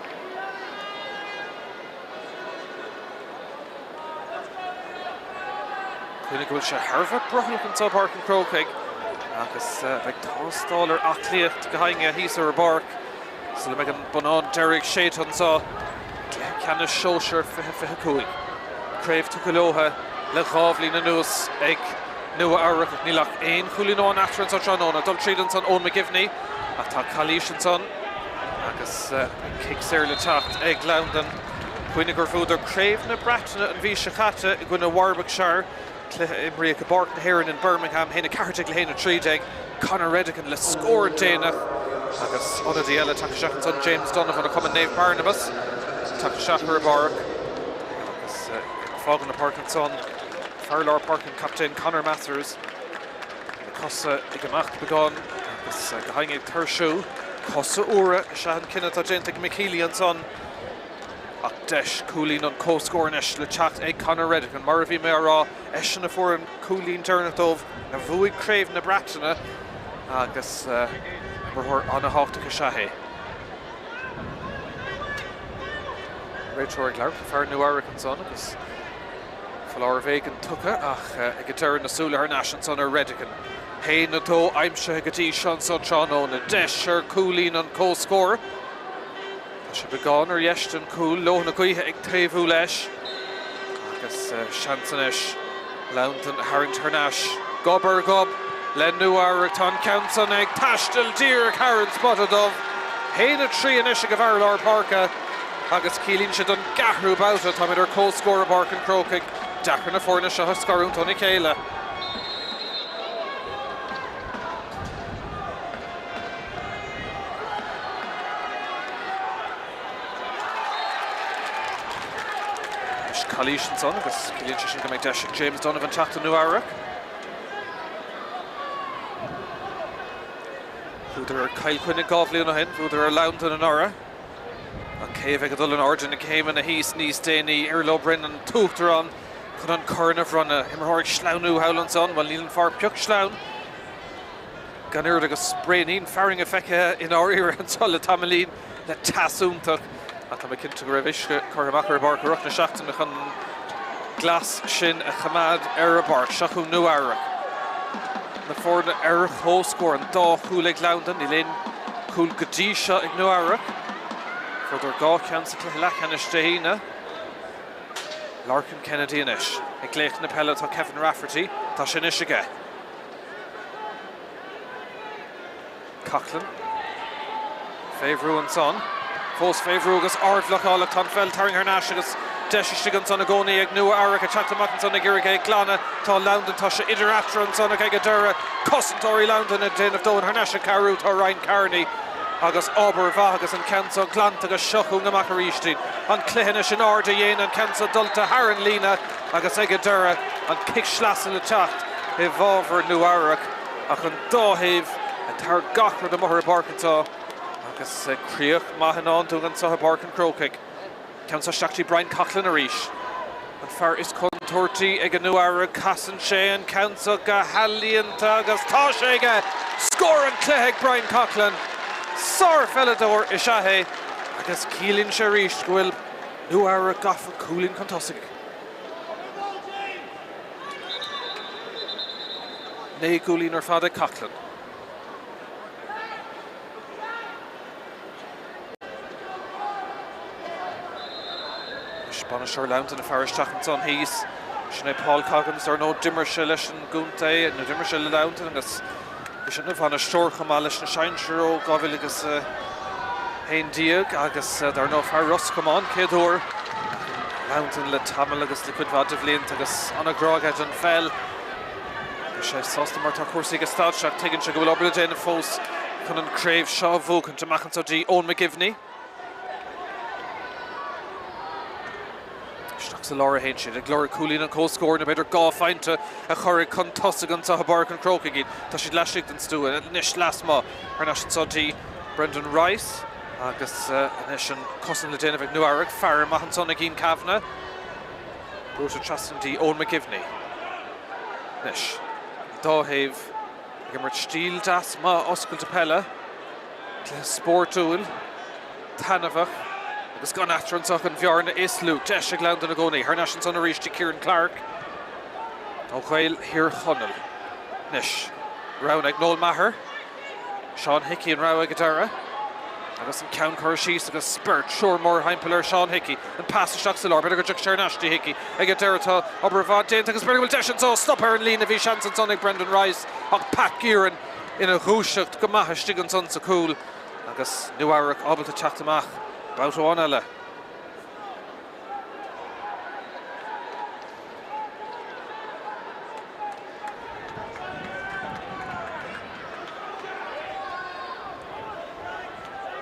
Cuimhnigh go bhfuil sé thar a bheith brothallach anseo i bPáirc an Chrócaigh agus beidh tástáil ar aclaíocht go héinne thíos ar an bpáirc sula mbeidh an bonnán deiridh séidte anseo. Cluiche Ceannais Sóisear 2025. Craobh tugtha leo le 2 bhliain anuas ag Nua Eabhrac ach níl ach aon chúilín amháin eatarthu anseo tráthnóna. Dul tríd ansan Eoin McGivney ach tá calaois ansan agus cic saor le teacht ag Loudon. Cuimhnigh gur bhuadar Craobh na Breataine an mhí seo caite i gcoinne Warwickshire, cluiche a imríodh i bPáirc na hÉireann in Birmingham, 1-14 le 1-13, Conor Redican le scór déanach agus ionadaí eile tagtha isteach ansan, James Donovan ó Chumann Naomh Barnabas tagtha isteach ar an bpáirc agus ag fágáil na páirce ansan, fear lár páirce an captaen Conor Mathers, na cosa ag imeacht beagán agus go héinne ag tuirsiú. Cosa úra is ea an cinneadh atá déanta ag Mick Healy ansan. Ach deis cúilín an comhscór anois le teacht ag Conor Redican. Mar a bhí mé á rá, eisean a fuair an cúilín deireanach dóibh a bhuaigh Craobh na Breataine agus imreoir an-thábhachtach is ea é. Réiteoir ag labhairt le fear Nua Eabhrac ansan agus foláireamh éigin tugtha ach ag an deireadh na súile thar n-ais ansan ar Redican. 1-2 aimsithe go dtí seo anso tráthnóna. Deis ar cúilín an comhscór. Tá sé beagán ar dheis den chúl, leo na gaoithe ag taobhú leis agus seans anois Loudon a tharraingt thar n-ais gob ar ghob le Nua Eabhrac. Tá an ceann san ag taisteal díreach thar an spota dubh. 1-3 anois ag an bhfear lár páirce agus ciallaíonn sé don gceathrú babhta táimid ar comhscór i bPáirc an Chrócaigh. Deacair na foirne seo a scarúint óna chéile. Anois calaois ansan agus ciallaíonn sé sin go mbeidh deis ag James Donovan teacht do Nua Eabhrac. Bhuadar ar Chill Chainnigh 2 bhliain ó shin, bhuadar ar Loudon anuraidh. Ach cé a bheidh ag dul in airde na céimeanna thíos níos déanaí? Iarla Ó Broin, an tUachtarán, chun an corn a bhronnadh. Imreoir ag sleamhnú thall ansan. Bhuel, níl an fear pioc sleamhain. Gan oiread agus braoinín fearthainne feicthe i ndáiríre anseo le tamaillín le teas iontach ach tá mé cinnte go raibh uisce curtha amach ar an bpáirc i rith na seachtaine chun an glas sin a choimeád ar an bpáirc. Seo chugainn Nua Eabhrac. Na foirne ar comhscór, an dá chúl ag Londain, níl aon chúl go dtí seo ag Nua Eabhrac. Fuaireadar 2 cheann sa chluiche leathcheannais Dé hAoine. Lorcan Kennedy anois. Ag glaoch na peile atá Kevin Rafferty. Tá sé anois aige. Coughlan. Fé bhrú ansan. Fós fé bhrú agus ardbhlocáil ach tá an pheil tarraingthe thar n-ais agus deis istigh ansan i gcónaí ag Nua Eabhrac ag teacht amach ansan ag iarraidh é a ghlanadh. Tá Londain, tá sé idir eatarthu ansan ach ag an deireadh cosantóirí Londain ag déanamh dóthain thar n-ais ag cabhrú tá Ryan Carney agus obair mhaith agus an ceann seo glanta agus seo chugainn amach arís iad. An cluiche anois in airde a dhéine an ceann seo dulta thar an líne agus ag an deireadh an cic sleasa le teacht i bhfabhar Nua Eabhrac ach an dá thaobh ag tabhairt gach rud amuigh ar an bpáirc anseo agus críoch maith i ndán dúinn anseo i bPáirc an Chrócaigh. Ceann seo isteach dtí Brian Coughlan arís. An fear is contúirtí ag an Nua Eabhrac. Casann sé an ceann seo go healaíonta agus tá sé aige! Scór an chluiche ag Brian Coughlan! Sárpheileadóir is ea é agus ciallaíonn sé arís go bhfuil Nua Eabhrac gafa cúilín chun tosaigh. 9 gcúilín ar fad ag Coughlan. Anois bainisteoir Londain ag faire isteach ansan thíos. Sin é Paul Coggins, ar ndóigh d'imir sé leis an gcontae, nó d'imir sé le Londain agus bhí sé ina bhainisteoir chomh maith leis na sinsir ó 2011 agus dar ndóigh fear Ros Comáin chéad uair Londain le tamall agus le cuid mhaith de bhlianta agus an-ghrá aige don pheil. Tá sé sásta mar tá cúrsaí ag an staid seo ach tuigeann sé go bhfuil obair le déanamh fós chun an craobh seo a bhuachaint. Amach anseo dtí Eoin McGivney. Isteach sa lár a théann siad ag lorg cúilín an chomhscóir nó b'fhéidir 2 phointe a chur chun tosaigh anseo i bPáirc an Chrócaigh iad. Tá siad laistigh den stua anois lasmuigh thar n-ais anseo dtí Brendan Rice agus anois an cosaint le déanamh ag Nua Eabhrac. Faire amach ansan ag Ian Kavanagh. Brúite trasna dtí Eoin McGivney. Anois, an dá thaobh ag imirt stíl deas maith oscailte peile. Cluiche spórtúil, taitneamhach agus gan eatarthu anseo ach an bhearna is lú. Deis ag Londain i gcónaí. Thar n-ais ansan arís dtí Kieran Clarke ó Ghaeil Thír Chonaill. Anois, rogha ag Noel Maher. Seán Hickey an rogha ag an deireadh. Agus an ceann curtha síos agus beirt, triúr mórthimpeall ar Seán Hickey. An pas isteach sa lár. B'fhéidir go dtiocfaidh sé ar ais dtí Hickey. Ag an deireadh tá obair mhaith déanta agus b'fhéidir go bhfuil deis anseo. Stop ar an líne. Bhí seans ansan ag Brendan Rice ach Pat Gearan ina dhúiseacht go maith istigh ansan sa chúl agus Nua Eabhrac ábalta teacht amach babhta amháin eile.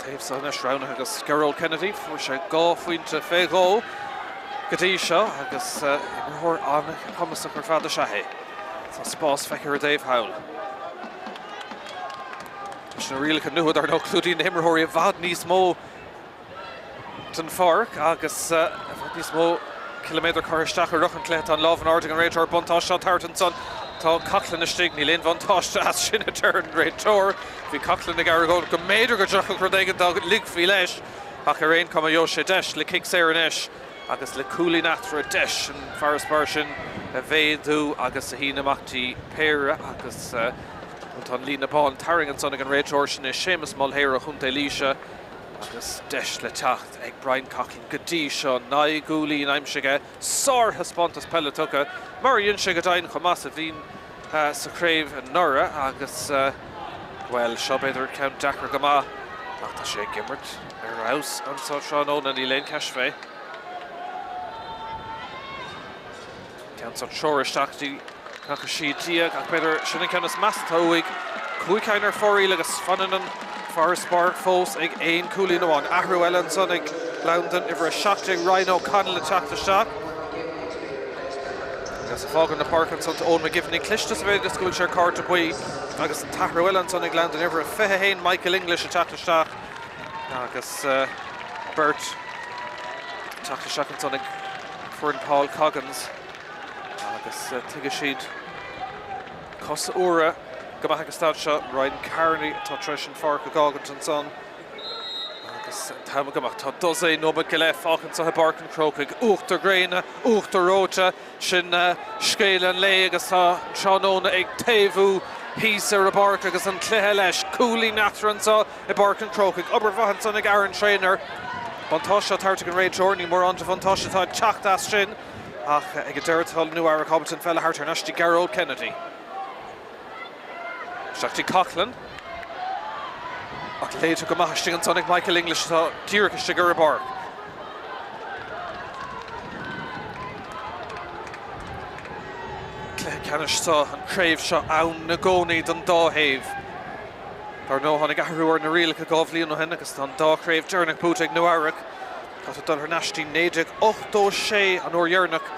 Taobh seo anois roghnaithe agus Gearóid Kennedy, fuair sé 2 phointe fé dhó go dtí seo agus imreoir an-chumasach ar fad is ea é. Tá spás feicthe ar an dtaobh thall. Leis na rialacha nua dar ndóigh clúdaíonn na himreoirí i bhfad níos mó den pháirc agus i bhfad níos mó ciliméadar curtha isteach i rith an chluiche. Tá an lámh in airde ag an réiteoir. Buntáiste á tabhairt ansan. Tá Coughlan istigh. Níl aon bhuntáiste as sin, a deir an réiteoir. Bhí Coughlan ag argóint go mb'fhéidir go dtiocfadh rud éigin dá ligfí leis ach ar aon chuma gheobhaidh sé deis le cic saor anois agus le cúilín eatarthu deis an farasbarr sin a mhéadú agus a shíneadh amach dtí péire agus tá an líne bán tarraingthe ansan ag an réiteoir. Sin é Séamus Mulhare ó Chontae Laoise. Agus deis le teacht ag Brian Coughlan go dtí seo, 9 gcúilín aimsithe aige, sárthaispeántas peile tugtha, mar a dhein sé go deimhin chomh maith sa bhliain sa chraobh anuraidh agus, bhuel, seo b'fhéidir ceann deacair go maith ach tá sé ag imirt ar fheabhas anseo tráthnóna, níl aon cheist fé. Ceann seo treoir isteach dtí nach 16 ach b'fhéidir sin an ceann is measa atá uaidh. 5 ceann ar fóraoil agus fanann an farasbarr fós ag aon cúilín amháin. Athrú eile ansan ag Londain, uimhir 17 Ryan O'Connell ag teacht isteach. Agus ag fágáil na páirce ansan tá Eoin McGivney cliste sa mhéid is go bhfuil sé ar cárta buí agus an t-athrú eile ansan ag Londain, uimhir 21 Michael English ag teacht isteach agus. Beirt ag teacht isteach ansan ag foireann Paul Coggins agus tuigfidh siad cosa úra go maith ag an staid seo. Ryan Carney atá tar éis an pháirc a dh'fhágaint ansan agus an t-am ag imeacht. Tá dosaen nóiméad go leith fágtha anseo i bPáirc an Chrócaigh. Uachtar gréine, uachtar reoite. Sin scéal an lae agus tá an tráthnóna ag taobhú thíos ar an bpáirc agus an cluiche leis. Cúilín eatarthu anseo i bPáirc an Chrócaigh. Obair mhaith ansan ag Aaron Traynor. Buntáiste á tabhairt ag an réiteoir. Ní mórán de bhuntáiste atá ag teacht as sin ach ag an deireadh tá Nua Eabhrac ábalta an pheil a thabhairt thar n-ais dtí Gearóid Kennedy. Isteach dtí Coughlan. Ach léite go maith istigh ansan ag Michael English atá díreach istigh ar an bpáirc. Cluiche ceannais seo, an chraobh seo ann i gcónaí don dá thaobh. Dar ndóigh tháinig athrú ar na rialacha 2 bhliain ó shin agus tá an dá chraobh deireanach buaite ag Nua Eabhrac. Tá tú ag dul thar n-ais dtí 1986 an uair dheireanach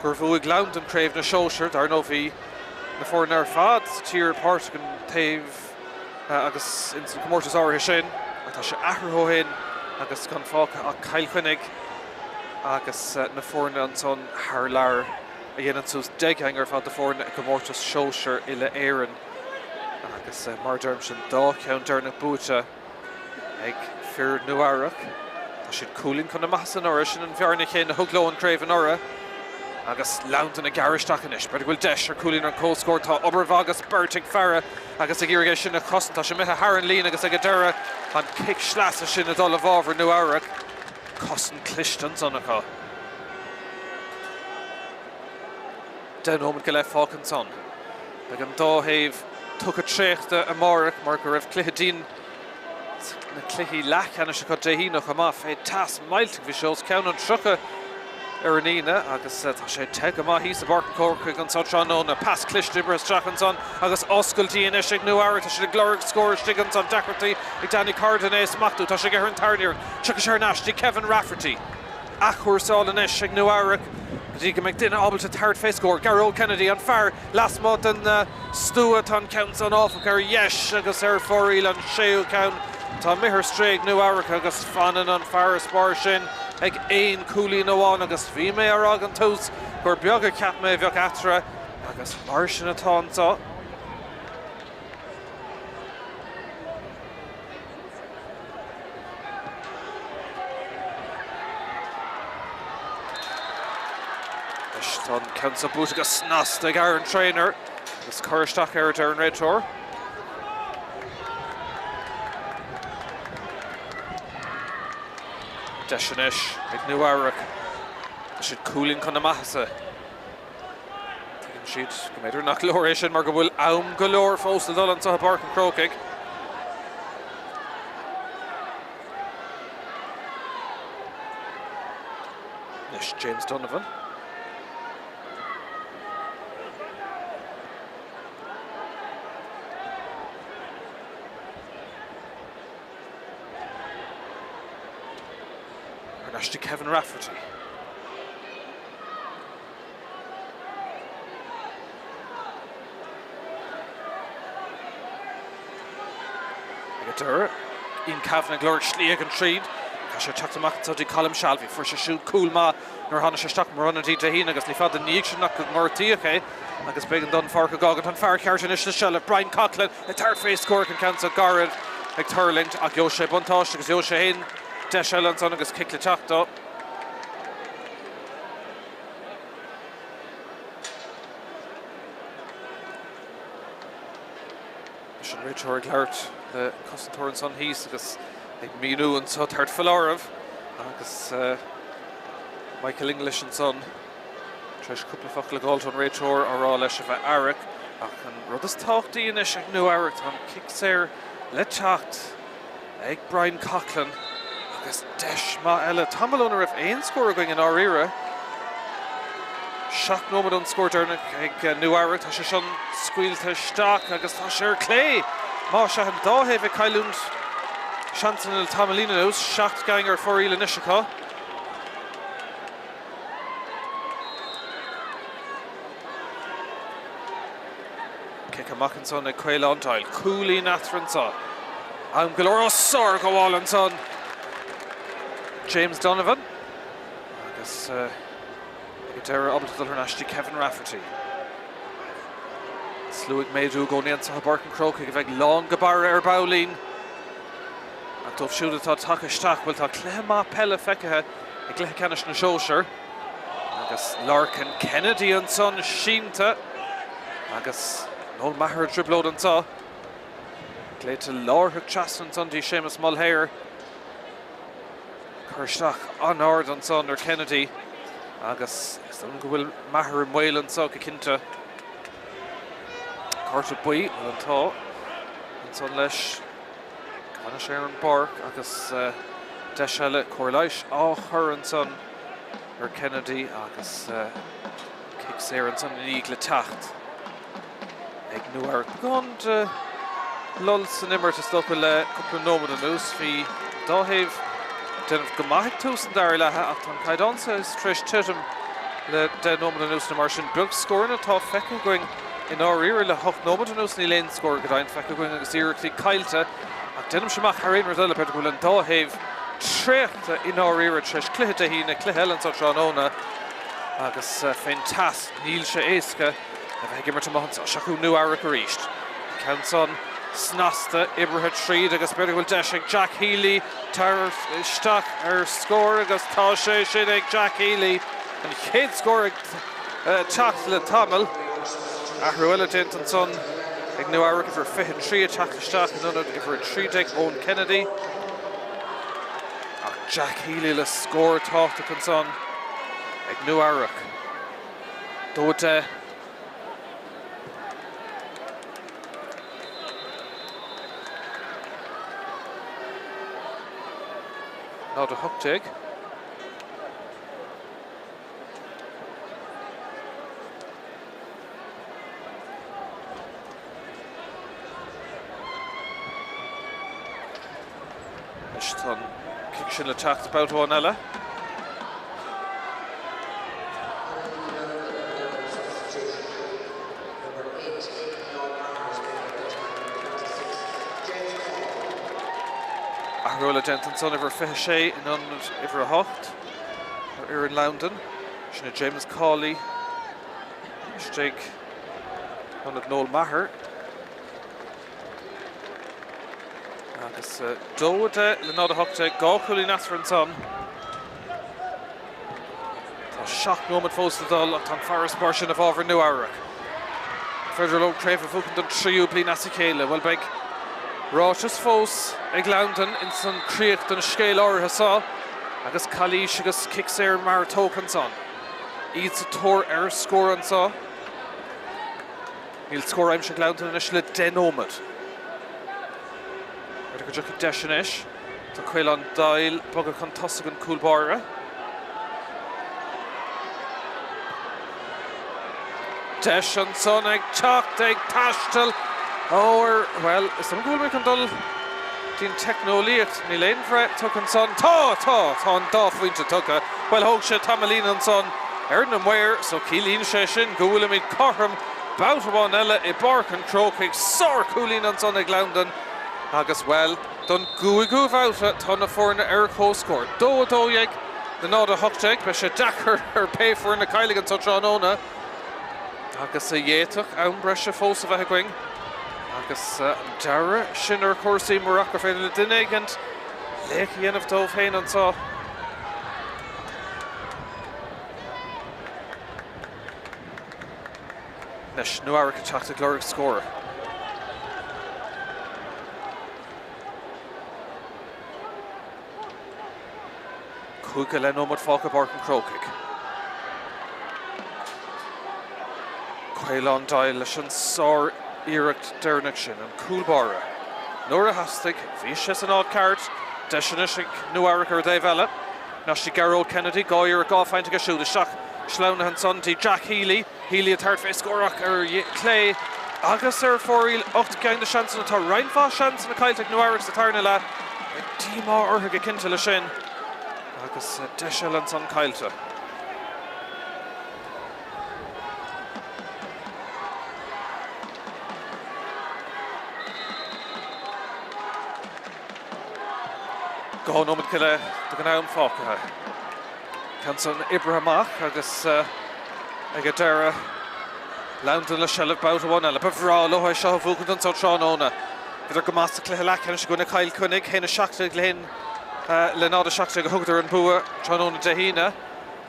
gur bhuaigh Londain craobh na sóisear. Dar ndóigh bhí na foirne ar fad sa tír páirteach an taobh agus ins an comórtas áirithe sin ach tá sé athraithe ó shin agus gan fágtha ach Cill Chainnigh agus na foirne ansan thar lear a dhéanann suas 10 gceann ar fad de foirne i gcomórtas sóisear uile-Éireann agus mar a deirimse an dá cheann deireanach buaite. ag fir Nua Eabhrac. Tá siad cúilín chun na maitheasa anuraidh, sin an bhearna chéanna a thug leo an chraobh anuraidh. Agus Londain ag gearradh isteach anois. B'fhéidir go bhfuil deis ar chúilín ar an comhscór. Tá obair mhaith agus beirt ag faire agus ag iarraidh é sin a chosaint. Tá sé imithe thar an líne agus ag an deireadh an cic sleasa sin ag dul i bhfabhar Nua Eabhrac. Cosaint cliste ansan acu. 10 nóiméad go leith fágtha ansan. Beidh an dá thaobh tugtha traochta amárach mar go raibh cluiche dian sna cluichí leathcheannais acu Dé hAoine chomh maith. Fé teas millteach bhí sé os cionn an 30 ar an Aoine agus tá sé te go maith thíos i bPáirc an Chrócaigh anso tráthnóna. Pas cliste oibrithe isteach ansan agus oscailtí anois ag Nua Eabhrac. Tá siad ag lorg scór istigh ansan. Deacrachtaí ag Danny Corrigan é a smachtú. Tá sé aige ar an tarna iarracht. Tiocfaidh sé thar n-ais dtí Kevin Rafferty. Athchúrsáil anois ag Nua Eabhrac go dtí go mbeidh duine ábalta tabhairt fé scór. Gearóid Kennedy, an fear lasmuigh den stua. Tá an ceann san áfach ar dheis agus ar fóraoil, an séú ceann. Tá imithe ar strae ag Nua Eabhrac agus fanann an farasbarr sin ag aon chúilín amháin agus bhí mé á rá ag an tús gur beag a cheap mé a bheadh eatarthu agus mar sin atá anseo. Anois tá an ceann seo buaite go snasta ag Aaron Traynor agus cur isteach air, a deir an réiteoir. Deis anois ag Nua Eabhrac. Tá siad cúilín chun na maitheasa. Tuigeann siad go mb'fhéidir nach leor é sin mar go bhfuil am go leor fós le dul anseo i bPáirc an Chrócaigh. Anois James Donovan. Thar n-ais do Kevin Rafferty. Ag an deireadh, Ian Kavanagh ag lorg slí éigin tríd. Tá sé ag teacht amach anseo dtí Colm Shalvey. Fuair sé siúd cúl maith nuair a tháinig sé isteach mar ionadaí Dé hAoine agus ní fada ina dhiaidh sin ach go ngortaíodh é agus b'éigean don pháirc a dh'fhágaint. An fear ceart anois le seilbh, Brian Coughlan, ag tabhairt fé scór an ceann seo gairid ag tuirlingt ach gheobhaidh sé buntáiste agus gheobhaidh sé féin deis eile ansan agus cic le teacht dó. Anois an réiteoir ag labhairt le cosantóir ansan thíos agus ag míniú anseo tabhairt foláireamh agus Michael English ansan tar éis cúpla focal a dh'fháilt ón réiteoir á rá leis a bheith aireach ach an rud is tábhachtaí anois ag Nua Eabhrac tá an cic saor le teacht ag Brian Coughlan agus deis maith eile. Tamall óna raibh aon scór againn i ndáiríre. 7 nóiméad ón scór deireanach ag Nua Eabhrac. Tá sé sin scaoilte isteach agus tá sé ar clé. Más ea an dá thaobh ag cailliúint seansanna le tamaillín anuas. 7 gceann ar fóraoil anois acu. Cic amach ansan ag Caolán Doyle. Cúilín eatarthu anseo. Am go leor. Ó, sárghabháil ansan! James Donovan agus ag an deireadh ábalta dul thar n-ais dtí Kevin Rafferty. Slua ag méadú i gcónaí anseo i bPáirc an Chrócaigh a bheidh lán go barra ar baillín. Ach dóibh siúd atá tagtha isteach, bhuel tá cluiche maith peile feicthe i gcluiche ceannais na sóisear. Agus Lorcan Kennedy ansan sínte agus Noel Maher i dtrioblóid anseo. Glaoite láithreach trasna ansan dtí Séamus Mulhare. Cur isteach an-ard ansan ar Kennedy agus is dóigh liom go bhfuil Maher i mbaol anseo go cinnte. Cárta buí, bhuel an t-ádh ansan leis go bhfanfaidh sé ar an bpáirc agus deis eile cóir leighis á chur ansan ar Kennedy agus cic saor ansan ina dhiaidh le teacht. Ag Nua-Eabhrac. Beagán de lull san imirt is dócha le cúpla nóiméad anuas. Bhí an dá thaobh ag déanamh go maith ag tús an dara leatha ach tá an caighdeán saghas tar éis titim le 10 nóiméad anuas nó mar sin. Beag scóranna atá feicthe againn i ndáiríre le hocht nóiméad anuas, níl aon scór go deimhin feicthe againn agus iarrachtaí caillte ach déanaimse amach thar aon rud eile b'fhéidir go bhfuil an dá thaobh traochta i ndáiríre tar éis cluiche Dé hAoine, cluiche eile anseo tráthnóna agus fén teas níl sé éasca. A bheith ag imirt amuigh anseo. Seo chugainn Nua Eabhrac arís. An ceann san snasta, oibrithe tríd agus b'fhéidir go bhfuil deis ag Jack Healy tabhairt isteach ar scór agus tá sé sin ag Jack Healy. An chéad scór ag teacht le tamall. Athrú eile déanta ansan ag Nua Eabhrac, uimhir 23 ag teacht isteach in ionad uimhir 13, Eoin Kennedy. Ach Jack Healy le scór tábhachtach ansan ag Nua Eabhrac. 2 10. 0 18. Anois tá an cic sin le teacht babhta amháin eile. Athrú eile déanta ansan, uimhir 26 in ionad uimhir 8 ar fhoireann Londain. Sin é James Cawley istigh in ionad Noel Maher. Agus 2 10 le 0 18, 2 chúilín eatarthu ansan. Tá 7 nóiméad fós le dul ach tá an farasbarr sin i bhfabhar Nua Eabhrac. An féidir leo craobh a bhuachan don tríú bliain as a chéile? Bhuel beidh ráiteas fós ag Londain ins an críoch don scéal áirithe seo agus calaois agus cic saor mar tógtha ansan. Iad sa tóir ar scór anseo. Níl scór aimsithe ag Londain anois le 10 nóiméad. B'fhéidir go dtiocfaidh deis anois. Tá Caolán Doyle bogtha chun tosaigh an cúl báire. Deis ansan ag teacht, ag taisteal ó, bhuel, is dóigh go bhfuil mé chun dul dtí'n teicneolaíocht. Níl aon bhreith tugtha ansan. Tá! Tá! Tá an dá phointe tugtha. Bhuel, thóg sé tamaillín ansan ar na maoir, so ciallaíonn sé sin go bhfuilimid cothrom babhta amháin eile i bPáirc an Chrócaigh. Sár-chúilín ansan ag Londain agus, bhuel, don gcúigiú bhabhta tá na foirne ar comhscór. 2 12 le 0 18. Beidh sé deacair ar pé foireann a chaillfidh anso tráthnóna agus a d'fhéadfadh am breise fós a bheith againn agus an dealramh sin ar chúrsaí murach gur féidir le duine éigint laoch a dhéanamh dóibh féin anso. Anois, Nua Eabhrac ag teacht ag lorg scór. 5 go leith nóiméad fágtha i bPáirc an Chrócaigh. Caolán Doyle leis an sár-iarracht deireanach sin, an cúl báire. Nuair a theastaigh, bhí sé san áit ceart. Deis anois ag Nua Eabhrac ar an dtaobh eile. Anois ag Gearóid Kennedy, 2 iarracht, 2 phointe aige siúd. Isteach sleamhnaithe ansan dtí Jack Healy. Healy ag tabhairt fé scór ach ar chlé agus ar fóraoil. 8 gceann de seansanna. Tá roinnt mhaith seansanna caillte ag Nua Eabhrac sa tarna leath. Beidh díomá orthu go cinnte le sin agus deis eile ansan caillte. 2 nóiméad go leith den am fágtha. Ceann san oibrithe amach agus ag an deireadh Londain le seilbh babhta amháin eile. Ba bhreá leo é seo a bhuachaint anso tráthnóna. Bhíodar go maith sa chluiche leathcheannais i gcoinne Chill Chainnigh, 1-17 le 1 le 0-17 a thugadar an bua tráthnóna Dé hAoine.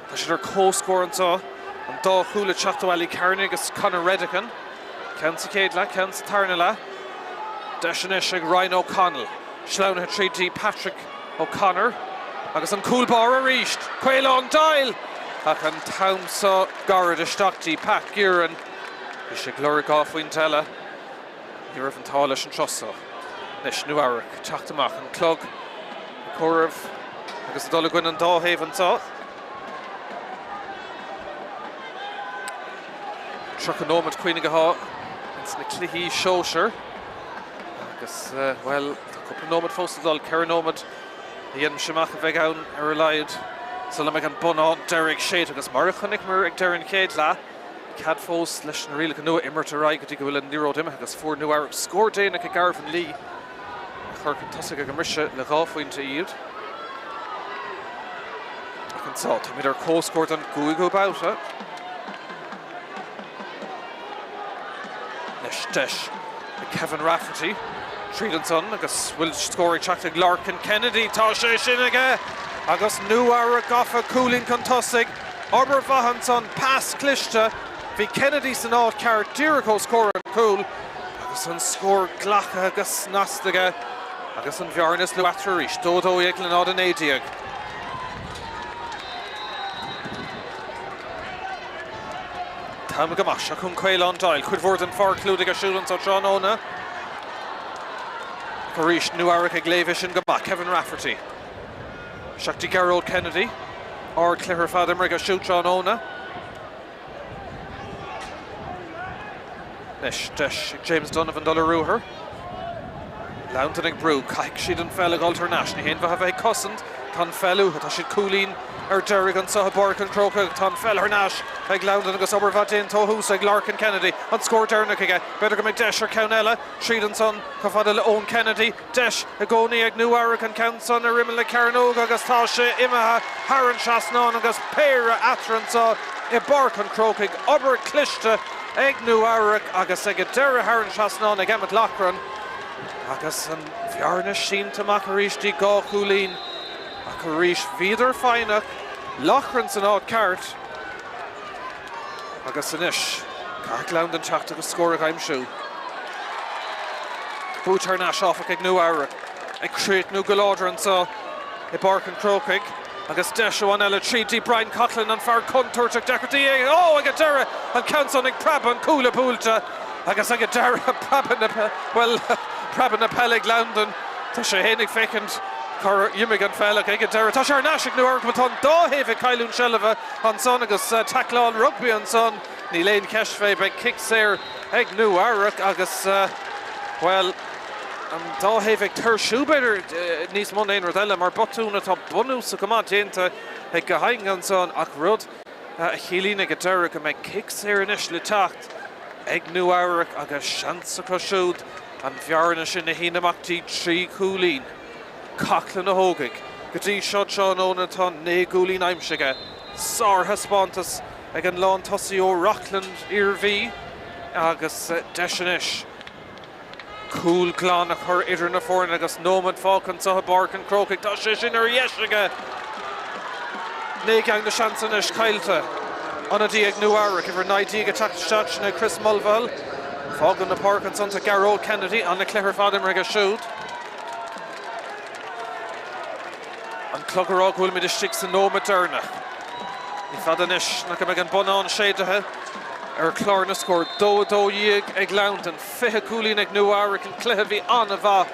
Tá siad ar comhscór anseo, an dá chúl ag teacht ó Ali Kearney agus Conor Redican. Ceann sa chéad leath, ceann sa tarna leath. Deis anois ag Ryan O'Connell. Sleamhnaithe tríd dtí Patrick O'Connor agus an cúl báire arís, Caolán Doyle! Ach an t-am seo gairid isteach dtí Pat Gearan. Bhí sé ag lorg 2 phointe eile. Ní raibh an t-ádh leis an turas seo. Anois Nua Eabhrac ag teacht amach, an clog ag comhaireamh agus ag dul i gcoinne an dá thaobh anseo. 30 nóiméad cuimhnigh atá ins na cluichí sóisir. Agus, bhuel, tá cúpla nóiméad fós le dul, 4 nóiméad a dhéanaimse amach a bheidh ann ar a laghad sula mbeidh an bonnán deiridh séidte. Agus mar a chonaiceamar ag deireadh an chéad leath, cead fós leis na rialacha nua imirt ar aghaidh go dtí go bhfuil an liathróid imithe agus fuair Nua Eabhrac scór déanach ag Garvin Lee a chuir chun tosaigh ag an mbriseadh le 2 phointe iad. Ach anseo, táimid ar comhscór don gcúigiú babhta. Anois deis ag Kevin Rafferty tríd ansan agus bhfuil scór ag teacht ag Lorcan Kennedy? Tá sé sin aige agus Nua Eabhrac gafa cúilín chun tosaigh. Obair mhaith ansan, pas cliste. Bhí Kennedy san áit ceart díreach os comhair an chúil agus an scór glactha go snasta aige agus an bhearna níos lú eatarthu arís, 2-12 le 0-19. T-am go maith. Seo chugainn Caolán Doyle. Cuid mhór den pháirc clúdaithe aige siúd anso tráthnóna. Ach arís, Nua Eabhrac ag léamh é sin go maith. Kevin Rafferty. Isteach dtí Gearóid Kennedy. Ardchluiche ar fad imeartha aige siúd tráthnóna. Anois deis ag James Donovan dul ar ruathar. Londain ag brú. Caithfidh siad an pheil a dhul thar n-ais. Ní haon mhaith a bheith ag cosaint. Tá an pheil uathu. Tá siad cúilín ar deiridh anseo i bPáirc an Chrócaigh. Tá an pheil thar n-ais ag Londain agus obair mhaith déanta ó thús ag Lorcan Kennedy. An scór deireanach aige. B'fhéidir go mbeidh deis ar cheann eile. Tríd ansan chomh fada le Eoin Kennedy. Deis i gcónaí ag Nua Eabhrac an ceann san ar imeall na cearnóige agus tá sé imithe thar an trasnán agus péire eatarthu anseo i bPáirc an Chrócaigh. Obair cliste ag Nua Eabhrac agus ag an deireadh thar an trasnán ag Emmet Loughran agus an bhearna sínte amach arís dtí 2 chúilín ach arís bhíodar foighneach, Loughran san áit ceart agus anois caithfidh Londain teacht agus scór a aimsiú. Buaite thar n-ais áfach ag Nua Eabhrac ag críochnú go láidir anseo i bPáirc an Chrócaigh. Agus deis amháin eile tríd dtí Brian Coughlan, an fear contúirteach, deacrachtaí aige, ó, ag an deireadh, an ceann san ag preabadh, an cuaille buailte agus ag an deireadh preabadh na, bhuel, preabadh na peile ag Londain. Tá sé féin ag féachaint cár imigh an pheil ach ag an deireadh tá sé thar n-ais ag Nua Eabhrac. Tá an dá thaobh ag cailliúint seilbhe ansan agus taicleáil rugbaí ansan, níl aon cheist fé, beidh cic saor ag Nua Eabhrac agus, bhuel, An dá thaobh ag tuirsiú, b'fhéidir, níos mó ná aon rud eile, mar botún atá bunúsach go maith déanta ag Gahagan ansan ach rud a chiallaíonn ag an deireadh go mbeidh cic saor anois le teacht ag Nua Eabhrac agus seans acu siúd an bhearna sin a shíneadh amach dtí 3 chúilín. Coughlan a thógfaidh. Go dtí seo tráthnóna tá 9 gcúilín aimsithe aige. Sárthaispeántas ag an lántosaí ó Rockland, Iarmhí, agus deis anois. Cúl glan a chur idir na foirne agus nóiméad fágtha anseo i bPáirc an Chrócaigh. Tá sé sin ar dheis aige. 9 gceann de seansanna anois caillte. Ionadaí ag Nua Eabhrac, uimhir 19 ag teacht isteach, sin é Chris Mulvihill. Fágann na páirc ansan tá Gearóid Kennedy, an-chluiche ar fad imeartha aige siúd. An clog ag rá go bhfuilimid istigh sa nóiméad deireanach. Ní fada anois ná go mbeidh an bonnán séidthe ar chlár na scór. 2-12 ag Londain, 20 cúilín ag Nua Eabhrac. An cluiche a bhí an-mhaith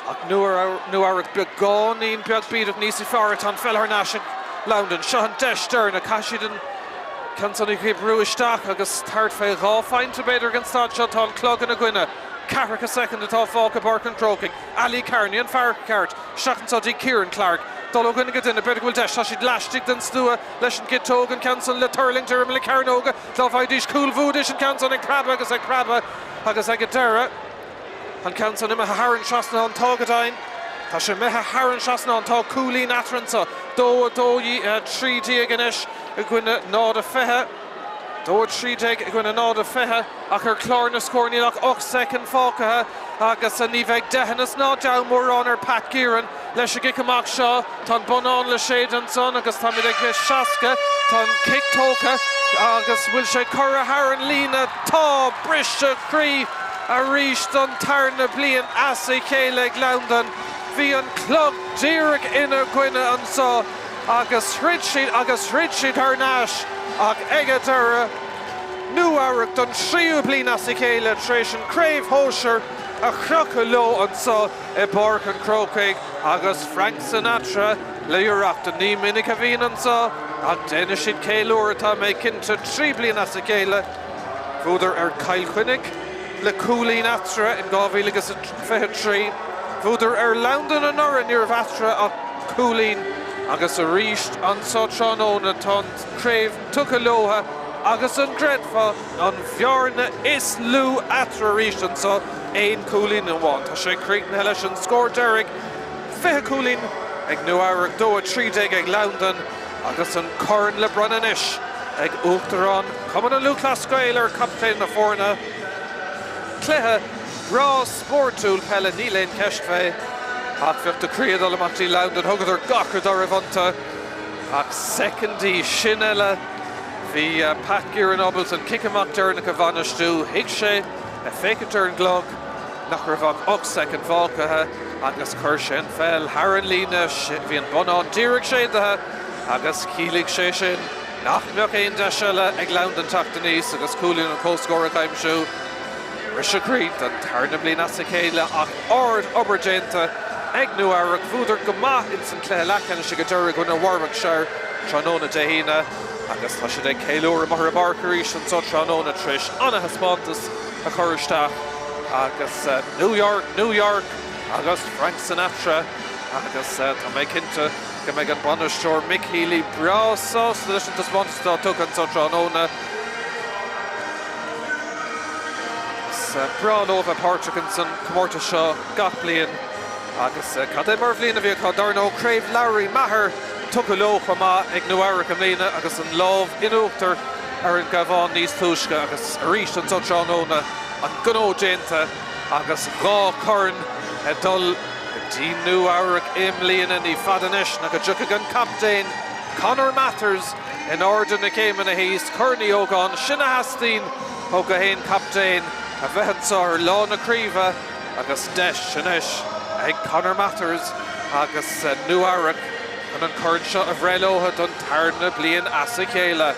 ach Nua Eabhrac beagáinín beag bídeach níos fearr. Tá an pheil thar n-ais ag Londain. Seo an deis deireanach. Caithfidh siad an ceann san a oibriú isteach agus thart fé dhá phointe b'fhéidir ag an staid seo. Tá an clog ina gcoinne. Ceathracha soicind atá fágtha i bPáirc an Chrócaigh. Ali Kearney, an fear ceart, isteach anseo dtí Kieran Clarke. Dul ó dhuine go duine, b'fhéidir go bhfuil deis, tá siad laistigh den stua leis an gciotóg, an ceann san le tuirlingt ar imeall na cearnóige, dá bhfaighidís cúl bhuafaidís an ceann san ag preabadh agus ag preabadh agus ag an deireadh, an ceann san imithe thar an trasnán, tá go deimhin. Tá sé imithe thar an trasnán. Tá cúilín eatarthu anso. 2, 2, 13 anois i gcoinne 0, 20. 2, 13 i gcoinne 0, 20 ach ar chlár na scór níl ach 8 soicind fágtha agus ní bheidh deitheanas ná deabhadh mórán ar Pat Gearan leis an gcic amach seo. Tá an bonnán le séideadh ansan agus táimid ag 60. Tá an cic tógtha agus bhfuil sé curtha thar an líne? Tá! Briseadh croí arís don tarna bliain as a chéile ag Londain. Bhí an clog díreach ina gcoinne anso agus throid siad agus throid siad thar n-ais ach ag an deireadh, Nua-Eabhrac don tríú bliain as a chéile tar éis an chraobh shóisir a chrochadh leo anso i bPáirc an Chrócaigh agus Frank Sinatra le hoidhreacht. Ní minic a bhíonn anso ach déanfaidh siad ceiliúradh, tá mé cinnte, 3 bliana as a chéile. Bhuadar ar Chill Chainnigh le cúilín eatarthu in 2023. Bhuadar ar Londain anuraidh, ní raibh eatarthu ach cúilín agus arís anso tráthnóna tá an chraobh tugtha leo agus an gcreidfeá an bhearna is lú eatarthu arís anso, aon chúilín amháin. Tá sé críochnaithe leis an scór deiridh, 20 cúilín ag Nua Eabhrac, 2, 13 ag Londain agus an corn le bronnadh anois ag Uachtarán Chumann an Lúthchleas Gael ar chaptaen na foirne. Cluiche breá spórtúil peile, níl aon cheist fé. Ach bheadh do chroí ag dul amach dtí Londain, thugadar gach rud dá raibh iontu. Ach soicindí sin eile, bhí Pat Gearan ábalta an cic amach deireanach a bhainistiú. Thuig sé, ag féachaint ar an gclog, nach raibh ach 8 soicind fágtha agus chuir sé an pheil thar an líne. Bhí an bonnán díreach séidthe agus chiallaigh sé sin nach mbeadh aon deis eile ag Londain teacht aníos agus cúilín an chomhscóir a aimsiú. Briseadh croí don tarna bliain as a chéile ach ard obair déanta ag Nua Eabhrac. Bhuadar go maith ins an cluiche leathcheannais ag an deireadh i gcoinne Warwickshire tráthnóna Dé hAoine agus tá siad ag ceiliúradh amuigh ar an bpáirc arís anso tráthnóna tar éis ana-thaispeántas a chur isteach agus New York, New York agus Frank Sinatra agus tá mé cinnte go mbeidh an bainisteoir Mick Healy breá sásta leis an taispeántas atá tugtha anso tráthnóna. Is breá leo a bheith páirteach ins an chomórtas seo gach bliain agus cad é mar bhliain a bhí acu. Dar ndóigh, Craobh Larry Maher tugtha leo chomh maith ag Nua Eabhrac i mbliana agus an lámh in uachtar ar an gCabhán níos túisce agus arís anso tráthnóna an gnó déanta agus dhá chorn ag dul go dtí Nua Eabhrac i mbliana. Ní fada anois ná go dtiocfaidh an captaen Conor Mathers in airde na céimeanna thíos. Corn Uí Ógáin, sin a theastaíonn ó gach aon chaptaen a bheith anso ar lá na craoibhe agus deis anois ag Conor Mathers agus Nua Eabhrac chun an corn seo a bhreith leo don tarna bliain as a chéile.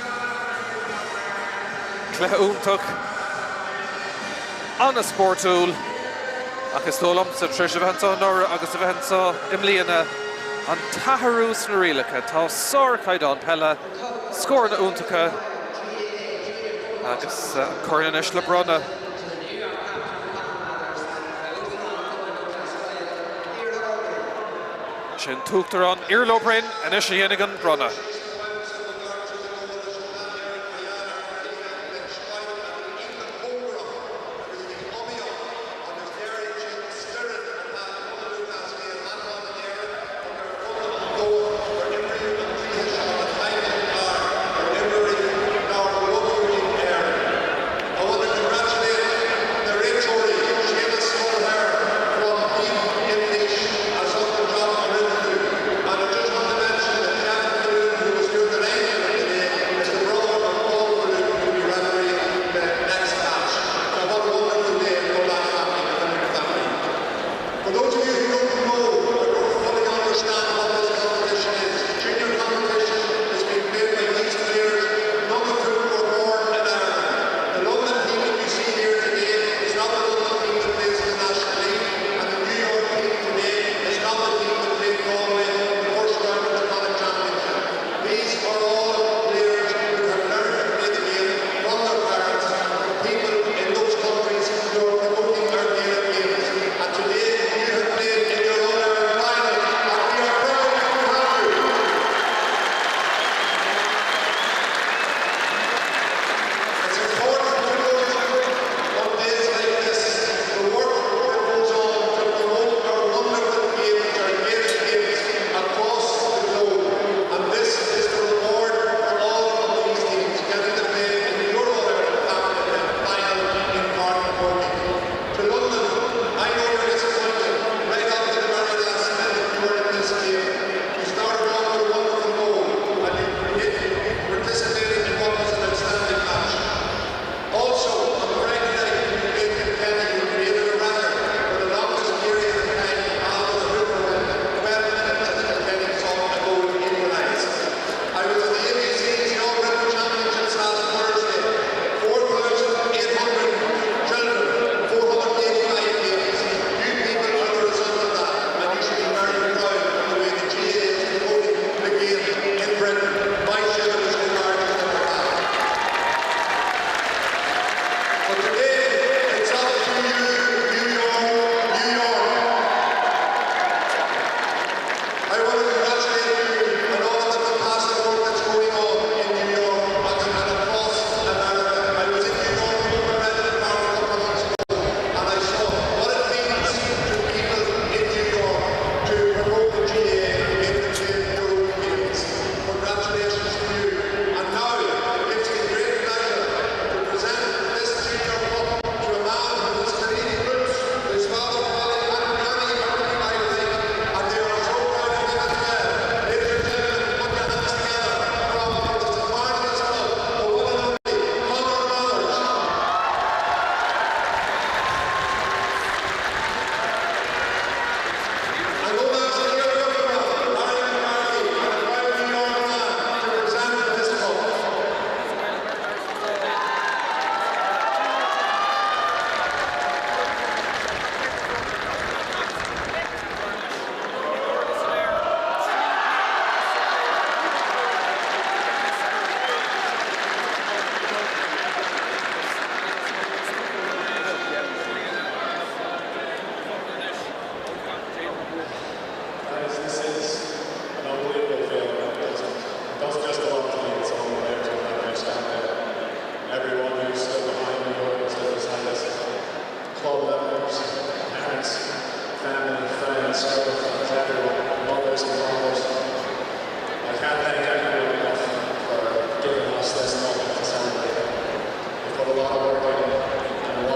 Cluiche iontach, an-spórtúil ach is dóigh liomsa, tar éis a bheith anseo anuraidh agus a bheith anseo i mbliana, an t-athrú sna rialacha. Tá sárchaighdeán peile, scóranna iontacha agus an corn anois le bronnadh. Sin tUachtarán Iarla Ó Broin anois a dhéanfaidh an bronnadh.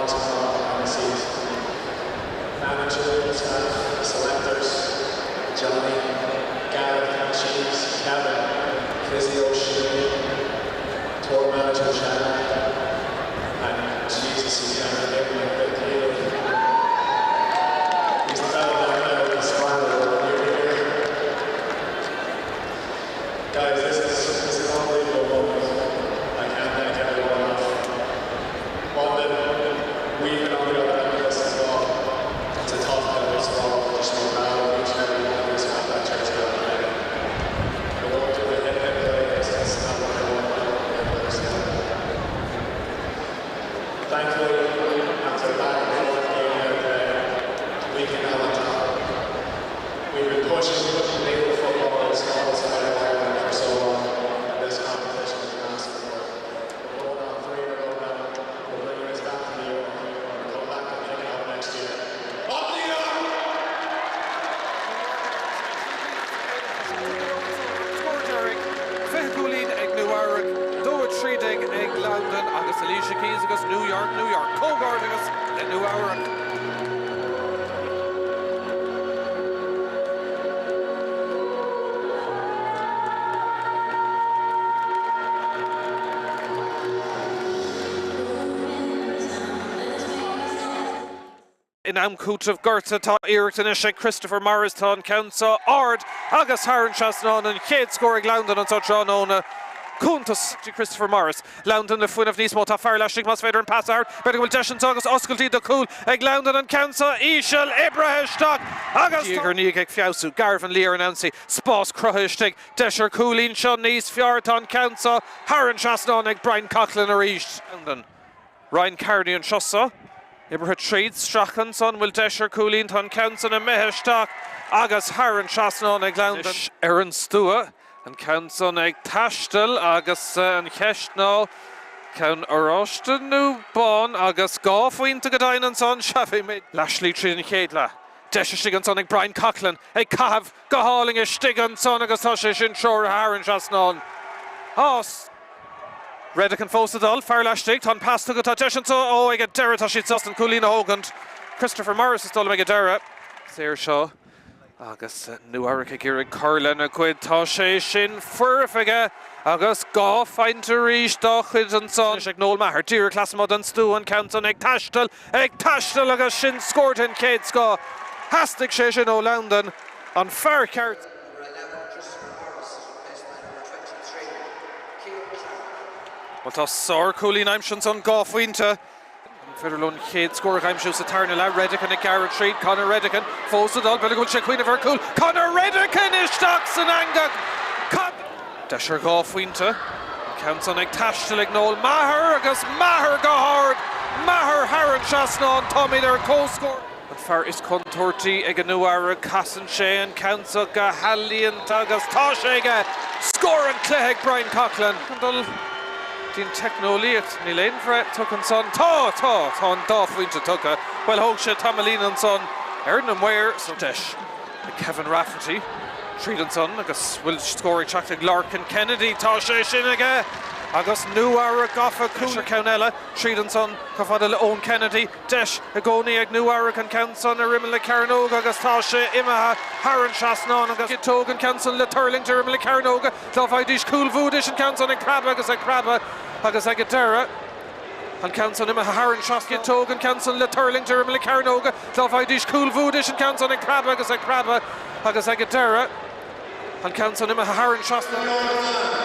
colleagues as well behind the scenes. Manager, staff, selectors, Johnny, Gareth, Chiefs, Kevin, Physio, Shane, Tour Manager, Shannon, and Jesus, he's kind of everyone a bit He's the fellow down there with the smile over here. Guys, this is, this is an unbelievable moment. I can't thank everyone enough. London, we've been on the other end of this as well. It's a tough pill to swallow. Just be proud of each and every one of us who have that jersey on today. I won't do the hip hip play because it's not what I want. I want to play Thankfully, after a back and forth game out there, we came out on top. We've been pushing legal football in the small side of Ireland for so long, and this competition is massive for it. We're going on 3 in a row now. We're bringing this back to New York. We'll come back and pick it up next year. Up New York! Scór deiridh, 20 cúilín ag Nua Eabhrac, 2 13 ag Londain agus Alicia Keys agus New York, New York. Comhghairdeas le Nua Eabhrac. In am cúitimh gorta tá iarracht anois ag Christopher Morris, tá an ceann seo ard agus thar an trasnán, an chéad scór ag Londain anseo tráthnóna. Cuntas do Christopher Morris. Londain le fuinneamh níos mó, tá fear laistigh más féidir an pas a thabhairt, b'fhéidir go bhfuil deis anseo agus oscailtí do chúl ag Londain, an ceann seo íseal oibrithe isteach agus diaidh ar ndiaidh ag feabhsú. Garbhan Lee ar an ionsaí, spás cruthaithe istigh, deis ar chúilín seo níos fearr, tá an ceann seo thar an trasnán ag Brian Coughlan arís. Londain. Ryan Carney anseo seo, oibrithe tríd, isteach ansan, bhfuil deis ar chúilín, tá an ceann san imithe isteach agus thar an trasnán ag Londain. Ar an stua, an ceann san ag taisteal agus an cheist ná ceann oráiste nó bán agus 2 phointe go deimhin ansan, sea bhí mé leathshlí tríd an chéad leath. Deis istigh ansan ag Brian Coughlan ag caitheamh go hálainn istigh ansan agus tá sé sin treoraithe thar an trasnán. Á! Redican fós ag dul, fear laistigh, tá an pas tugtha, tá deis anseo, ó ag an deireadh tá siad sásta an cúilín a thógaint. Christopher Morris is dóigh liom ag an deireadh. Saor seo agus Nua Eabhrac ag iarraidh cur lena gcuid, tá sé sin foirfe aige agus 2 phointe arís dá chuid ansan. Anois ag Noel Maher, díreach lasmuigh den stua an ceann san ag taisteal, ag taisteal agus sin scór den chéad scoth. Theastaigh sé sin ó Londain, an fear ceart. Bhuel tá sár-chúilín aimsithe ansan, 2 phointe. An féidir leo an chéad scór a aimsiú sa tarna leath? Redican ag gearradh tríd, Conor Redican fós ag dul, b'fhéidir go bhfuil sé ag cuimhneamh ar chúl. Conor Redican isteach san eangach! Deis ar 2 phointe. An ceann san ag taisteal ag Noel Maher agus Maher go hard! Maher thar an trasnán, táimid ar comhscór. An fear is contúirtí ag Nua Eabhrac, casann sé an ceann seo go healaíonta agus tá sé aige! Scór an chluiche ag Brian Coughlan! Chun dul dtí'n teicneolaíocht, níl aon bhreith tugtha ansan. Tá! Tá! Tá an dá phointe tugtha. Bhuel, thóg sé tamaillín ansan ar na maoir. Deis ag Kevin Rafferty tríd ansan agus bhfuil scór ag teacht ag Lorcan Kennedy? Tá sé sin aige! Agus Nua Eabhrac gafa cúl ar ceann eile tríd ansan chomh fada le Eoin Kennedy. Deis i gcónaí ag Nua Eabhrac an ceann san ar imeall na cearnóige agus tá sé imithe thar an trasnán agus ciotóg an ceann san le tuirlingt ar imeall na cearnóige. Dá bhfaighidís cúl bhuaidís an ceann san ag preabadh agus ag preabadh agus ag an deireadh an ceann san imithe thar an trasnán. Ciotóg an ceann san le tuirlingt ar imeall na cearnóige. Dá bhfaighidís cúl bhuaidís an ceann san ag preabadh agus ag preabadh agus ag an deireadh an ceann san imithe thar an trasnán.